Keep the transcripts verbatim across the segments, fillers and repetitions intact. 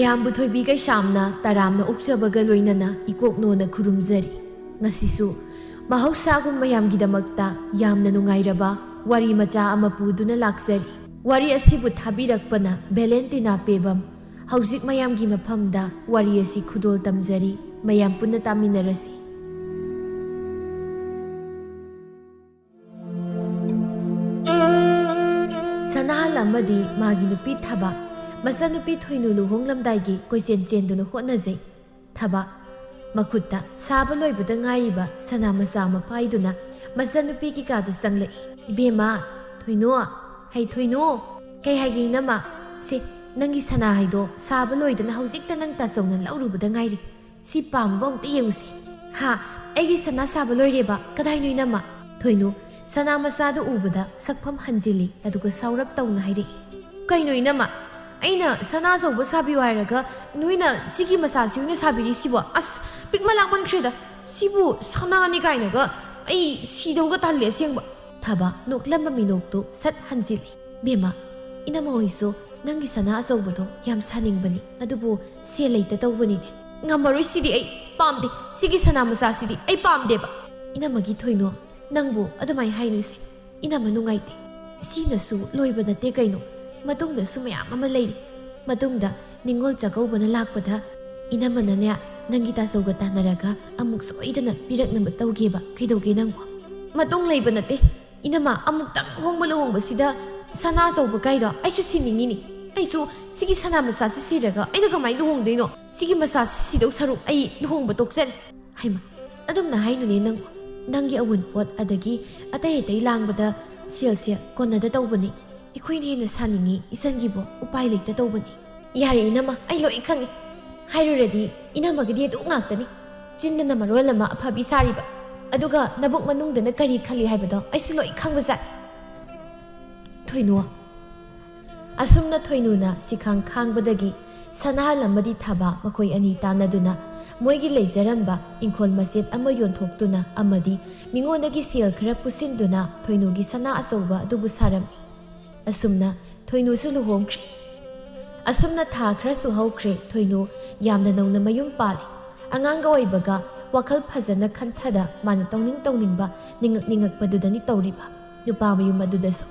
ꯃꯌꯥꯝꯕꯨ ꯊꯣꯏꯕꯤ ꯀꯩꯁꯥꯝꯅ ꯇꯔꯥꯝꯅ ꯑꯣꯛꯆꯕꯒ ꯂꯣꯏꯅꯅ ꯏꯀꯣꯛꯅꯣꯅ ꯈꯨꯔꯨꯝꯖꯔꯤ꯫ ꯉꯁꯤꯁꯨ ꯃꯍꯧꯁꯥꯒꯨꯝ ꯃꯌꯥꯝꯒꯤꯗꯃꯛꯇ ꯌꯥꯝꯅ ꯅꯨꯡꯉꯥꯏꯔꯕ ꯋꯥꯔꯤ ꯃꯆꯥ ꯑꯃ ꯄꯨꯗꯨꯅ ꯂꯥꯛꯆꯔꯤ꯫ ꯋꯥꯔꯤ ꯑꯁꯤꯕꯨ ꯊꯥꯕꯤꯔꯛꯄꯅ ꯚꯦꯂꯦꯟꯇꯤꯅꯥ ꯄꯦꯕꯝ꯫ ꯍꯧꯖꯤꯛ ꯃꯌꯥꯝꯒꯤ ꯃꯐꯝꯗ ꯋꯥꯔꯤ ꯑꯁꯤ ꯈꯨꯗꯣꯜ ꯇꯝꯖꯔꯤ꯫ ꯃꯌꯥꯝ ꯄꯨꯟꯅ ꯇꯥꯃꯤꯟꯅꯔꯁꯤ꯫ ꯁꯅꯥꯍꯜ ꯑꯃꯗꯤ ꯃꯥꯒꯤ ꯅꯨꯄꯤ ꯊꯕꯥ꯫ ꯃꯆꯥꯅꯨꯄꯤ ꯊꯣꯏꯅꯨ ꯂꯨꯍꯣꯡꯂꯝꯗꯥꯏꯒꯤ ꯀꯣꯏꯆꯦꯟ ꯆꯦꯟꯗꯨꯅ ꯍꯣꯠꯅꯖꯩ꯫ ꯊꯕꯥ ꯃꯈꯨꯠꯇ ꯁꯥꯕ ꯂꯣꯏꯕꯗ ꯉꯥꯏꯔꯤꯕ ꯁꯅꯥ ꯃꯆꯥ ꯑꯃ ꯄꯥꯏꯗꯨꯅ ꯃꯆꯥꯅꯨꯄꯤꯒꯤ ꯀꯥꯗ ꯆꯪꯂꯛꯏ꯫ "ꯏꯕꯦꯝꯃ, ꯊꯣꯏꯅꯨ, ꯍꯩ ꯊꯣꯏꯅꯨ!" "ꯀꯩ ꯍꯥꯏꯒꯦ ꯏꯅꯝꯃ?" "ꯁꯦ, ꯅꯪꯒꯤ ꯁꯅꯥ ꯍꯥꯏꯗꯣ ꯁꯥꯕ ꯂꯣꯏꯗꯅ ꯍꯧꯖꯤꯛꯇ ꯅꯪ ꯇꯥꯆꯧꯅ ꯂꯧꯔꯨꯕꯗ ꯉꯥꯏꯔꯤ꯫ ꯁꯤ ꯄꯥꯝꯕ ꯑꯝꯇ ꯌꯦꯡꯉꯨꯁꯦ꯫" "ꯍꯥ? ꯑꯩꯒꯤ ꯁꯅꯥ ꯁꯥꯕ ꯂꯣꯏꯔꯦꯕ? ꯀꯗꯥꯏꯅꯣ ꯏꯅꯝꯃ?" ꯊꯣꯏꯅꯨ ꯁꯅꯥ ꯃꯆꯥꯗꯨ ꯎꯕꯗ ꯁꯛꯐꯝ ꯍꯟꯖꯤꯜꯂꯤ, ꯑꯗꯨꯒ ꯁꯥꯎꯔꯞ ꯇꯧꯅ ꯍꯥꯏꯔꯛꯏ꯫ "ꯀꯩꯅꯣ ꯏꯅꯝꯃ? ꯑꯩꯅ ꯁꯅꯥ ꯑꯆꯧꯕ ꯁꯥꯕꯤꯌꯨ ꯍꯥꯏꯔꯒ ꯅꯣꯏꯅ ꯁꯤꯒꯤ ꯃꯆꯥꯁꯤ ꯑꯣꯏꯅ ꯁꯥꯕꯤꯔꯤꯁꯤꯕꯣ? ꯑꯁ, ꯄꯤꯛ ꯃꯂꯥꯛ ꯃꯟꯈ꯭ꯔꯦꯗ꯫ ꯁꯤꯕꯨ ꯁꯅꯥꯅꯤ ꯀꯥꯏꯅꯒ ꯑꯩ ꯁꯤꯗꯧꯒ ꯇꯜꯂꯦ ꯑꯁꯦꯡꯕ꯫" ꯊꯕꯥ ꯅꯣꯛꯂꯝꯕ ꯃꯤꯅꯣꯛꯇꯨ ꯁꯠ ꯍꯟꯖꯤꯜꯂꯤ꯫ "ꯕꯦꯝꯃ, ꯏꯅꯝꯃ ꯍꯣꯏꯁꯨ ꯅꯪꯒꯤ ꯁꯅꯥ ꯑꯆꯧꯕꯗꯣ ꯌꯥꯝ ꯁꯥꯅꯤꯡꯕꯅꯤ, ꯑꯗꯨꯕꯨ ꯁꯦꯜ ꯂꯩꯇ ꯇꯧꯕꯅꯤꯅꯦ꯫" "ꯉꯝꯃꯔꯣꯏ, ꯁꯤꯗꯤ ꯑꯩ ꯄꯥꯝꯗꯦ꯫ ꯁꯤꯒꯤ ꯁꯅꯥ ꯃꯆꯥꯁꯤꯗꯤ ꯑꯩ ꯄꯥꯝꯗꯦꯕ꯫" "ꯏꯅꯝꯃꯒꯤ ꯊꯣꯏꯅꯣ, ꯅꯪꯕꯨ ꯑꯗꯨꯃꯥꯏꯅ ꯍꯥꯏꯅꯨꯁꯦ꯫ ꯏꯅꯝꯃ ꯅꯨꯡꯉꯥꯏꯇꯦ꯫ ꯁꯤꯅꯁꯨ ꯂꯣꯏꯕ ꯅꯠꯇꯦ ꯀꯩꯅꯣ꯫ ꯃꯇꯨꯡꯗꯁꯨ ꯃꯌꯥꯝ ꯑꯃ ꯂꯩꯔꯤ꯫ ꯃꯇꯨꯡꯗ ꯅꯤꯉꯣꯜ ꯆꯥꯛꯀꯧꯕꯅ ꯂꯥꯛꯄꯗ ꯏꯅꯝꯃꯅꯅꯦ, ꯅꯪꯒꯤ ꯇꯥꯆꯧꯒ ꯇꯥꯟꯅꯔꯒ ꯑꯃꯨꯛ ꯁꯣꯏꯗꯅ ꯄꯤꯔꯛꯅꯕ ꯇꯧꯒꯦꯕ꯫ ꯀꯩꯗꯧꯒꯦ ꯅꯪꯕꯨ?" "ꯃꯇꯨꯡ ꯂꯩꯕ ꯅꯠꯇꯦ ꯏꯅꯝꯃ꯫ ꯑꯃꯨꯛꯇꯪ ꯍꯣꯡꯕ ꯂꯨꯍꯣꯡꯕꯁꯤꯗ ꯁꯅꯥ ꯑꯆꯧꯕ ꯀꯥꯏꯗꯣ ꯑꯩꯁꯨ ꯁꯤꯅꯤꯡꯉꯤꯅꯤ꯫ ꯑꯩꯁꯨ ꯁꯤꯒꯤ ꯁꯅꯥ ꯃꯆꯥꯁꯤ ꯁꯤꯔꯒ ꯑꯩꯅ ꯀꯃꯥꯏꯅ ꯂꯨꯍꯣꯡꯗꯣꯏꯅꯣ? ꯁꯤꯒꯤ ꯃꯆꯥꯁꯤ ꯁꯤꯗꯧ ꯁꯔꯨꯛ ꯑꯩ ꯂꯨꯍꯣꯡꯕ ꯇꯣꯛꯆꯔꯦ꯫" "ꯍꯩꯃ, ꯑꯗꯨꯝꯅ ꯍꯥꯏꯅꯨꯅꯦ ꯅꯪꯕꯨ꯫ ꯅꯪꯒꯤ ꯑꯋꯨꯟꯄꯣꯠ ꯑꯗꯒꯤ ꯑꯇꯩ ꯑꯇꯩ ꯂꯥꯡꯕꯗ ꯁꯦꯜꯁꯦ ꯀꯣꯟꯅꯗ ꯇꯧꯕꯅꯤ꯫ ꯑꯩꯈꯣꯏꯅ ꯍꯦꯟꯅ ꯁꯥꯅꯤꯡꯉꯤ ꯏꯆꯟꯒꯤꯕꯣ, ꯎꯄꯥꯏ ꯂꯩꯇ ꯇꯧꯕꯅꯤ꯫" "ꯌꯥꯔꯦ ꯏꯅꯝꯃ, ꯑꯩ ꯂꯣꯏ ꯈꯪꯉꯤ꯫ ꯍꯥꯏꯔꯨꯔꯗꯤ ꯏꯅꯝꯃꯒꯤꯗꯤ ꯑꯗꯨ ꯉꯥꯛꯇꯅꯤ꯫ ꯆꯤꯟꯗꯅ ꯃꯔꯣꯜ ꯑꯃ ꯑꯐꯕꯤ ꯁꯥꯔꯤꯕ, ꯑꯗꯨꯒ ꯅꯕꯨꯛ ꯃꯅꯨꯡꯗꯅ ꯀꯔꯤ ꯈꯜꯂꯤ ꯍꯥꯏꯕꯗꯣ ꯑꯩꯁꯨ ꯂꯣꯏ ꯈꯪꯕꯖꯥꯠꯅꯤ꯫" ꯊꯣꯏꯅꯨ꯫ ꯑꯁꯨꯝꯅ ꯊꯣꯏꯅꯨꯅ ꯁꯤꯈꯥꯡ ꯈꯥꯡꯕꯗꯒꯤ ꯁꯅꯥꯍꯜ ꯑꯃꯗꯤ ꯊꯕꯥ ꯃꯈꯣꯏ ꯑꯅꯤ ꯇꯥꯟꯅꯗꯨꯅ ꯃꯣꯏꯒꯤ ꯂꯩꯖꯔꯝꯕ ꯏꯪꯈꯣꯜ ꯃꯆꯦꯠ ꯑꯃ ꯌꯣꯟꯊꯣꯛꯇꯨꯅ ꯑꯃꯗꯤ ꯃꯤꯉꯣꯟꯗꯒꯤ ꯁꯦꯜ ꯈꯔ ꯄꯨꯁꯤꯟꯗꯨꯅ ꯊꯣꯏꯅꯨꯒꯤ ꯁꯅꯥ ꯑꯆꯧꯕ ꯑꯗꯨꯕꯨ ꯁꯥꯔꯝꯃꯤ꯫ ꯑꯁꯨꯝꯅ ꯊꯣꯏꯅꯨꯁꯨ ꯂꯨꯍꯣꯡꯈ꯭ꯔꯦ꯫ ꯑꯁꯨꯝꯅ ꯊꯥ ꯈꯔꯁꯨ ꯍꯧꯈ꯭ꯔꯦ꯫ ꯊꯣꯏꯅꯨ ꯌꯥꯝꯅ ꯅꯧꯅ ꯃꯌꯨꯝ ꯄꯥꯜꯂꯤ꯫ ꯑꯉꯥꯡꯒ ꯑꯣꯏꯕꯒ ꯋꯥꯈꯜ ꯐꯖꯅ ꯈꯟꯊꯗ ꯃꯥꯅ ꯇꯧꯅꯤꯡ ꯇꯧꯅꯤꯡꯕ ꯅꯤꯡꯉꯛ ꯅꯤꯡꯉꯛꯄꯗꯨꯗꯅꯤ ꯇꯧꯔꯤꯕ ꯅꯨꯄꯥ ꯃꯌꯨꯝ ꯑꯗꯨꯗꯁꯨ꯫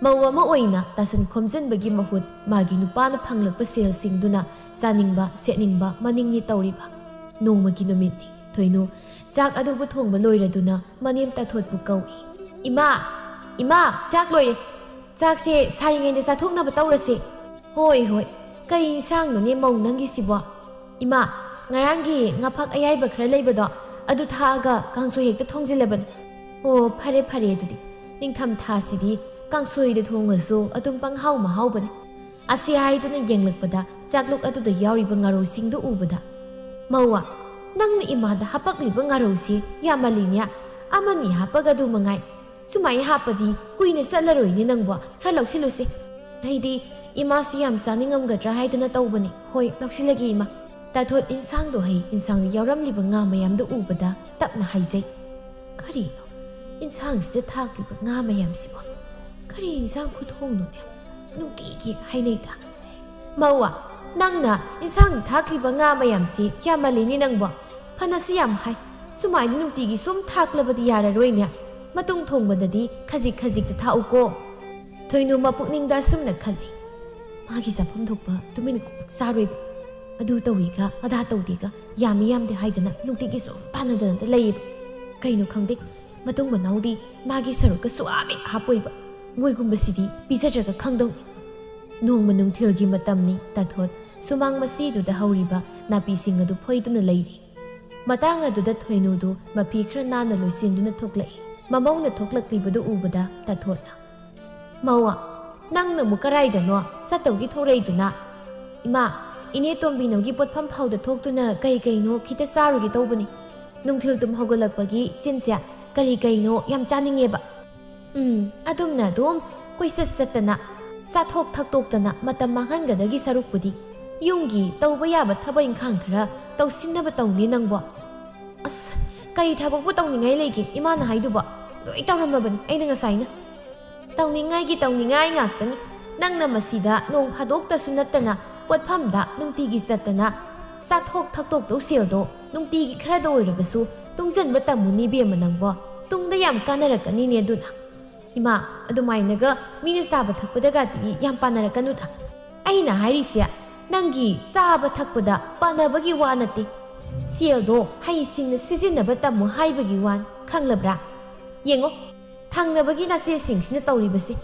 ꯃꯧ ꯑꯃ ꯑꯣꯏꯅ ꯇꯥꯁꯟ ꯈꯣꯝꯖꯤꯟꯕꯒꯤ ꯃꯍꯨꯠ ꯃꯥꯒꯤ ꯅꯨꯄꯥꯅ ꯐꯪꯂꯛꯄ ꯁꯦꯜꯁꯤꯡꯗꯨꯅ ꯆꯥꯅꯤꯡꯕ ꯁꯦꯠꯅꯤꯡꯕ ꯃꯅꯤꯡꯅꯤ ꯇꯧꯔꯤꯕ꯫ ꯅꯣꯡꯃꯒꯤ ꯅꯨꯃꯤꯠꯅꯤ꯫ ꯊꯣꯏꯅꯨ ꯆꯥꯛ ꯑꯗꯨꯕꯨ ꯊꯣꯡꯕ ꯂꯣꯏꯔꯗꯨꯅ ꯃꯅꯦꯝ ꯇꯥꯊꯣꯠꯄꯨ ꯀꯧꯏ꯫ "ꯏꯃꯥ, ꯏꯃꯥ, ꯆꯥꯛ ꯂꯣꯏꯔꯦ꯫ ꯆꯥꯛꯁꯦ ꯁꯥꯔꯤꯉꯩꯗ ꯆꯥꯊꯣꯛꯅꯕ ꯇꯧꯔꯁꯦ꯫" "ꯍꯣꯏ, ꯍꯣꯏ꯫ ꯀꯔꯤ ꯏꯟꯁꯥꯡꯅꯣꯅꯦ ꯃꯧ ꯅꯪꯒꯤꯁꯤꯕꯣ?" "ꯏꯃꯥ, ꯉꯔꯥꯡꯒꯤ ꯉꯥꯐꯛ ꯑꯌꯥꯏꯕ ꯈꯔ ꯂꯩꯕꯗꯣ ꯑꯗꯨ ꯊꯥꯛꯑꯒ ꯀꯥꯡꯁꯣꯏ ꯍꯦꯛꯇ ꯊꯣꯡꯖꯤꯜꯂꯕꯅꯤ꯫" "ꯑꯣ, ꯐꯔꯦ, ꯐꯔꯦ ꯑꯗꯨꯗꯤ꯫ ꯅꯤꯡꯊꯝ ꯊꯥꯁꯤꯗꯤ ꯀꯥꯡꯁꯣꯏꯗ ꯊꯣꯡꯉꯁꯨ ꯑꯗꯨꯝ ꯄꯪꯍꯥꯎ ꯃꯍꯥꯎꯕꯅꯤ꯫" ꯑꯁꯤ ꯍꯥꯏꯗꯨꯅ ꯌꯦꯡꯂꯛꯄꯗ ꯆꯥꯛꯂꯨꯛ ꯑꯗꯨꯗ ꯌꯥꯎꯔꯤꯕ ꯉꯥꯔꯧꯁꯤꯡꯗꯨ ꯎꯕꯗ, "ꯃꯧꯋꯥ, ꯅꯪꯅ ꯏꯃꯥꯗ ꯍꯥꯄꯛꯂꯤꯕ ꯉꯥꯔꯧꯁꯤ ꯌꯥꯝꯃꯜꯂꯤꯅꯦ꯫ ꯑꯃꯅꯤ ꯍꯥꯞꯄꯒ ꯑꯗꯨ ꯃꯉꯥꯏ꯫ ꯁꯨꯃꯥꯏꯅ ꯍꯥꯞꯄꯗꯤ ꯀꯨꯏꯅ ꯆꯠꯂꯔꯣꯏꯅꯦ ꯅꯪꯕꯣ꯫ ꯈꯔ ꯂꯧꯁꯤꯜꯂꯨꯁꯦ꯫ ꯑꯩꯗꯤ ꯏꯃꯥꯁꯨ ꯌꯥꯝ ꯆꯥꯅꯤꯡꯉꯝꯒꯗ꯭ꯔꯥ ꯍꯥꯏꯗꯅ ꯇꯧꯕꯅꯤ꯫ ꯍꯣꯏ, ꯂꯧꯁꯤꯜꯂꯒꯦ ꯏꯃꯥ꯫" ꯇꯥꯊꯣꯠ ꯏꯟꯁꯥꯡꯗꯣ ꯍꯩ ꯏꯟꯁꯥꯡꯗ ꯌꯥꯎꯔꯝꯂꯤꯕ ꯉꯥ ꯃꯌꯥꯝꯗꯨ ꯎꯕꯗ ꯇꯞꯅ ꯍꯥꯏꯖꯩ, "ꯀꯔꯤꯅꯣ? ꯏꯟꯁꯥꯡꯁꯤꯗ ꯊꯥꯛꯂꯤꯕ ꯉꯥ ꯃꯌꯥꯝꯁꯤꯕꯣ? ꯀꯔꯤ ꯏꯟꯁꯥꯡ ꯈꯨꯊꯣꯡꯅꯣꯅꯦ? ꯅꯨꯡꯇꯤꯒꯤ ꯍꯥꯏꯅꯩꯗ꯫" "ꯃꯧꯋꯥ, ꯅꯪꯅ ꯏꯟꯁꯥꯡꯗ ꯊꯥꯛꯂꯤꯕ ꯉꯥ ꯃꯌꯥꯝꯁꯤ ꯌꯥꯝꯃꯜꯂꯤꯅꯦ ꯅꯪꯕꯣ꯫ ꯐꯅꯁꯨ ꯌꯥꯝ ꯍꯥꯏ꯫ ꯁꯨꯃꯥꯏꯅ ꯅꯨꯡꯇꯤꯒꯤ ꯁꯨꯝ ꯊꯥꯛꯂꯕꯗꯤ ꯌꯥꯔꯔꯣꯏꯅꯦ꯫ ꯃꯇꯨꯡ ꯊꯣꯡꯕꯗꯗꯤ ꯈꯖꯤꯛ ꯈꯖꯤꯛꯇ ꯊꯥꯛꯎꯀꯣ꯫" ꯊꯣꯏꯅꯨ ꯃꯄꯨꯛꯅꯤꯡꯗ ꯑꯁꯨꯝꯅ ꯈꯜꯂꯤ, "ꯃꯥꯒꯤ ꯆꯥꯐꯝ ꯊꯣꯛꯄ ꯇꯨꯃꯤꯟ ꯀꯣꯛ ꯆꯥꯔꯣꯏꯕ꯫ ꯑꯗꯨ ꯇꯧꯏꯒ ꯑꯗꯥ ꯇꯧꯗꯦꯒ ꯌꯥꯝꯃꯤ ꯌꯥꯝꯗꯦ ꯍꯥꯏꯗꯅ ꯅꯨꯡꯇꯤꯒꯤ ꯁꯨꯝ ꯄꯥꯟꯅꯗꯅꯇ ꯂꯩꯌꯦꯕ꯫ ꯀꯩꯅꯣ ꯈꯪꯗꯦ, ꯃꯇꯨꯡ ꯃꯅꯥꯎꯗꯤ ꯃꯥꯒꯤ ꯁꯔꯨꯛꯀ ꯁꯨꯛꯍꯥꯞ ꯍꯦꯛ ꯍꯥꯞꯄꯣꯏꯕ꯫ ꯃꯣꯏꯒꯨꯝꯕꯁꯤꯗꯤ ꯄꯤꯖꯗ꯭ꯔꯒ ꯈꯪꯗꯧꯅꯤ꯫" ꯅꯣꯡꯃ ꯅꯨꯡꯊꯤꯜꯒꯤ ꯃꯇꯝꯅꯤ꯫ ꯇꯥꯊꯣꯠ ꯁꯨꯃꯥꯡ ꯃꯁꯤꯗꯨꯗ ꯍꯧꯔꯤꯕ ꯅꯥꯄꯤꯁꯤꯡ ꯑꯗꯨ ꯐꯣꯏꯗꯨꯅ ꯂꯩꯔꯤ꯫ ꯃꯇꯥꯡ ꯑꯗꯨꯗ ꯊꯣꯏꯅꯨꯗꯨ ꯃꯐꯤ ꯈꯔ ꯅꯥꯟꯅ ꯂꯣꯏꯁꯤꯟꯗꯨꯅ ꯊꯣꯛꯂꯛꯏ꯫ ꯃꯃꯧꯅ ꯊꯣꯛꯂꯛꯂꯤꯕꯗꯨ ꯎꯕꯗ ꯇꯥꯊꯣꯠꯅ, "ꯃꯧꯋꯥ, ꯅꯪꯅ ꯑꯃꯨꯛ ꯀꯔꯥꯏꯗꯅꯣ ꯆꯠꯇꯧꯒꯤ ꯊꯣꯔꯛꯏꯗꯨꯅ?" "ꯏꯃꯥ, ꯏꯅꯦ ꯇꯣꯝꯕꯤꯅꯨꯒꯤ ꯄꯣꯠꯐꯝ ꯐꯥꯎꯗ ꯊꯣꯛꯇꯨꯅ ꯀꯩ ꯀꯩꯅꯣ ꯈꯤꯇ ꯆꯥꯔꯨꯒꯦ ꯇꯧꯕꯅꯤ꯫ ꯅꯨꯡꯊꯤꯜ ꯇꯨꯝ ꯍꯧꯒꯠꯂꯛꯄꯒꯤ ꯆꯤꯟꯁꯦ ꯀꯔꯤ ꯀꯩꯅꯣ ꯌꯥꯝ ꯆꯥꯅꯤꯡꯉꯦꯕ꯫ ꯎꯝ, ꯑꯗꯨꯝꯅ ꯑꯗꯨꯝ ꯀꯣꯏꯆꯠ ꯆꯠꯇꯅ, ꯆꯥꯊꯣꯛ ꯊꯛꯇꯣꯛꯇꯅ ꯃꯇꯝ ꯃꯥꯡꯍꯟꯒꯗꯒꯤ ꯁꯔꯨꯛꯄꯨꯗꯤ ꯌꯨꯝꯒꯤ ꯇꯧꯕ ꯌꯥꯕ ꯊꯕꯛ ꯏꯪꯈꯥꯡ ꯈꯔ ꯇꯧꯁꯤꯟꯅꯕ ꯇꯧꯅꯤ ꯅꯪꯕꯣ꯫" "ꯑꯁ, ꯀꯔꯤ ꯊꯕꯛꯄꯨ ꯇꯧꯅꯤꯡꯉꯥꯏ ꯂꯩꯒꯦ? ꯏꯃꯥꯅ ꯍꯥꯏꯗꯨꯕꯣ ꯂꯣꯏ ꯇꯧꯔꯝꯃꯕꯅꯤ ꯑꯩꯅ ꯉꯁꯥꯏꯅ꯫" "ꯇꯧꯅꯤꯡꯉꯥꯏꯒꯤ ꯇꯧꯅꯤꯡꯉꯥꯏ ꯉꯥꯛꯇꯅꯤ꯫ ꯅꯪꯅ ꯃꯁꯤꯗ ꯅꯣꯡ ꯐꯥꯗꯣꯛꯇꯁꯨ ꯅꯠꯇꯅ ꯄꯣꯠꯐꯝꯗ ꯅꯨꯡꯇꯤꯒꯤ ꯆꯠꯇꯅ ꯆꯥꯊꯣꯛ ꯊꯛꯇꯣꯛꯇꯧ ꯁꯦꯜꯗꯣ ꯅꯨꯡꯇꯤꯒꯤ ꯈꯔꯗ ꯑꯣꯏꯔꯕꯁꯨ ꯇꯨꯡꯁꯤꯟꯕ ꯇꯝꯃꯨꯅꯦ ꯏꯕꯦꯝꯃ ꯅꯪꯕꯣ꯫ ꯇꯨꯡꯗ ꯌꯥꯝ ꯀꯥꯟꯅꯔꯛꯀꯅꯤꯅꯦ ꯑꯗꯨꯅ꯫ ꯏꯃꯥ, ꯑꯗꯨꯃꯥꯏꯅꯒ ꯃꯤꯅ ꯆꯥꯕ ꯊꯛꯄꯗꯒꯗꯤ ꯌꯥꯝ ꯄꯥꯟꯅꯔꯛꯀꯅꯨꯗ꯫ ꯑꯩꯅ ꯍꯥꯏꯔꯤꯁꯦ ꯅꯪꯒꯤ ꯆꯥꯕ ꯊꯛꯄꯗ ꯄꯥꯟꯅꯕꯒꯤ ꯋꯥ ꯅꯠꯇꯦ꯫ ꯁꯦꯜꯗꯣ ꯍꯩꯁꯤꯡꯅ ꯁꯤꯖꯤꯟꯅꯕ ꯇꯝꯃꯨ ꯍꯥꯏꯕꯒꯤ ꯋꯥꯅꯤ, ꯈꯪꯂꯕ꯭ꯔꯥ? ꯌꯦꯡꯉꯣ, ꯊꯪꯅꯕꯒꯤ ꯅꯆꯦꯁꯤꯡꯁꯤꯅ ꯇꯧꯔꯤꯕꯁꯦ꯫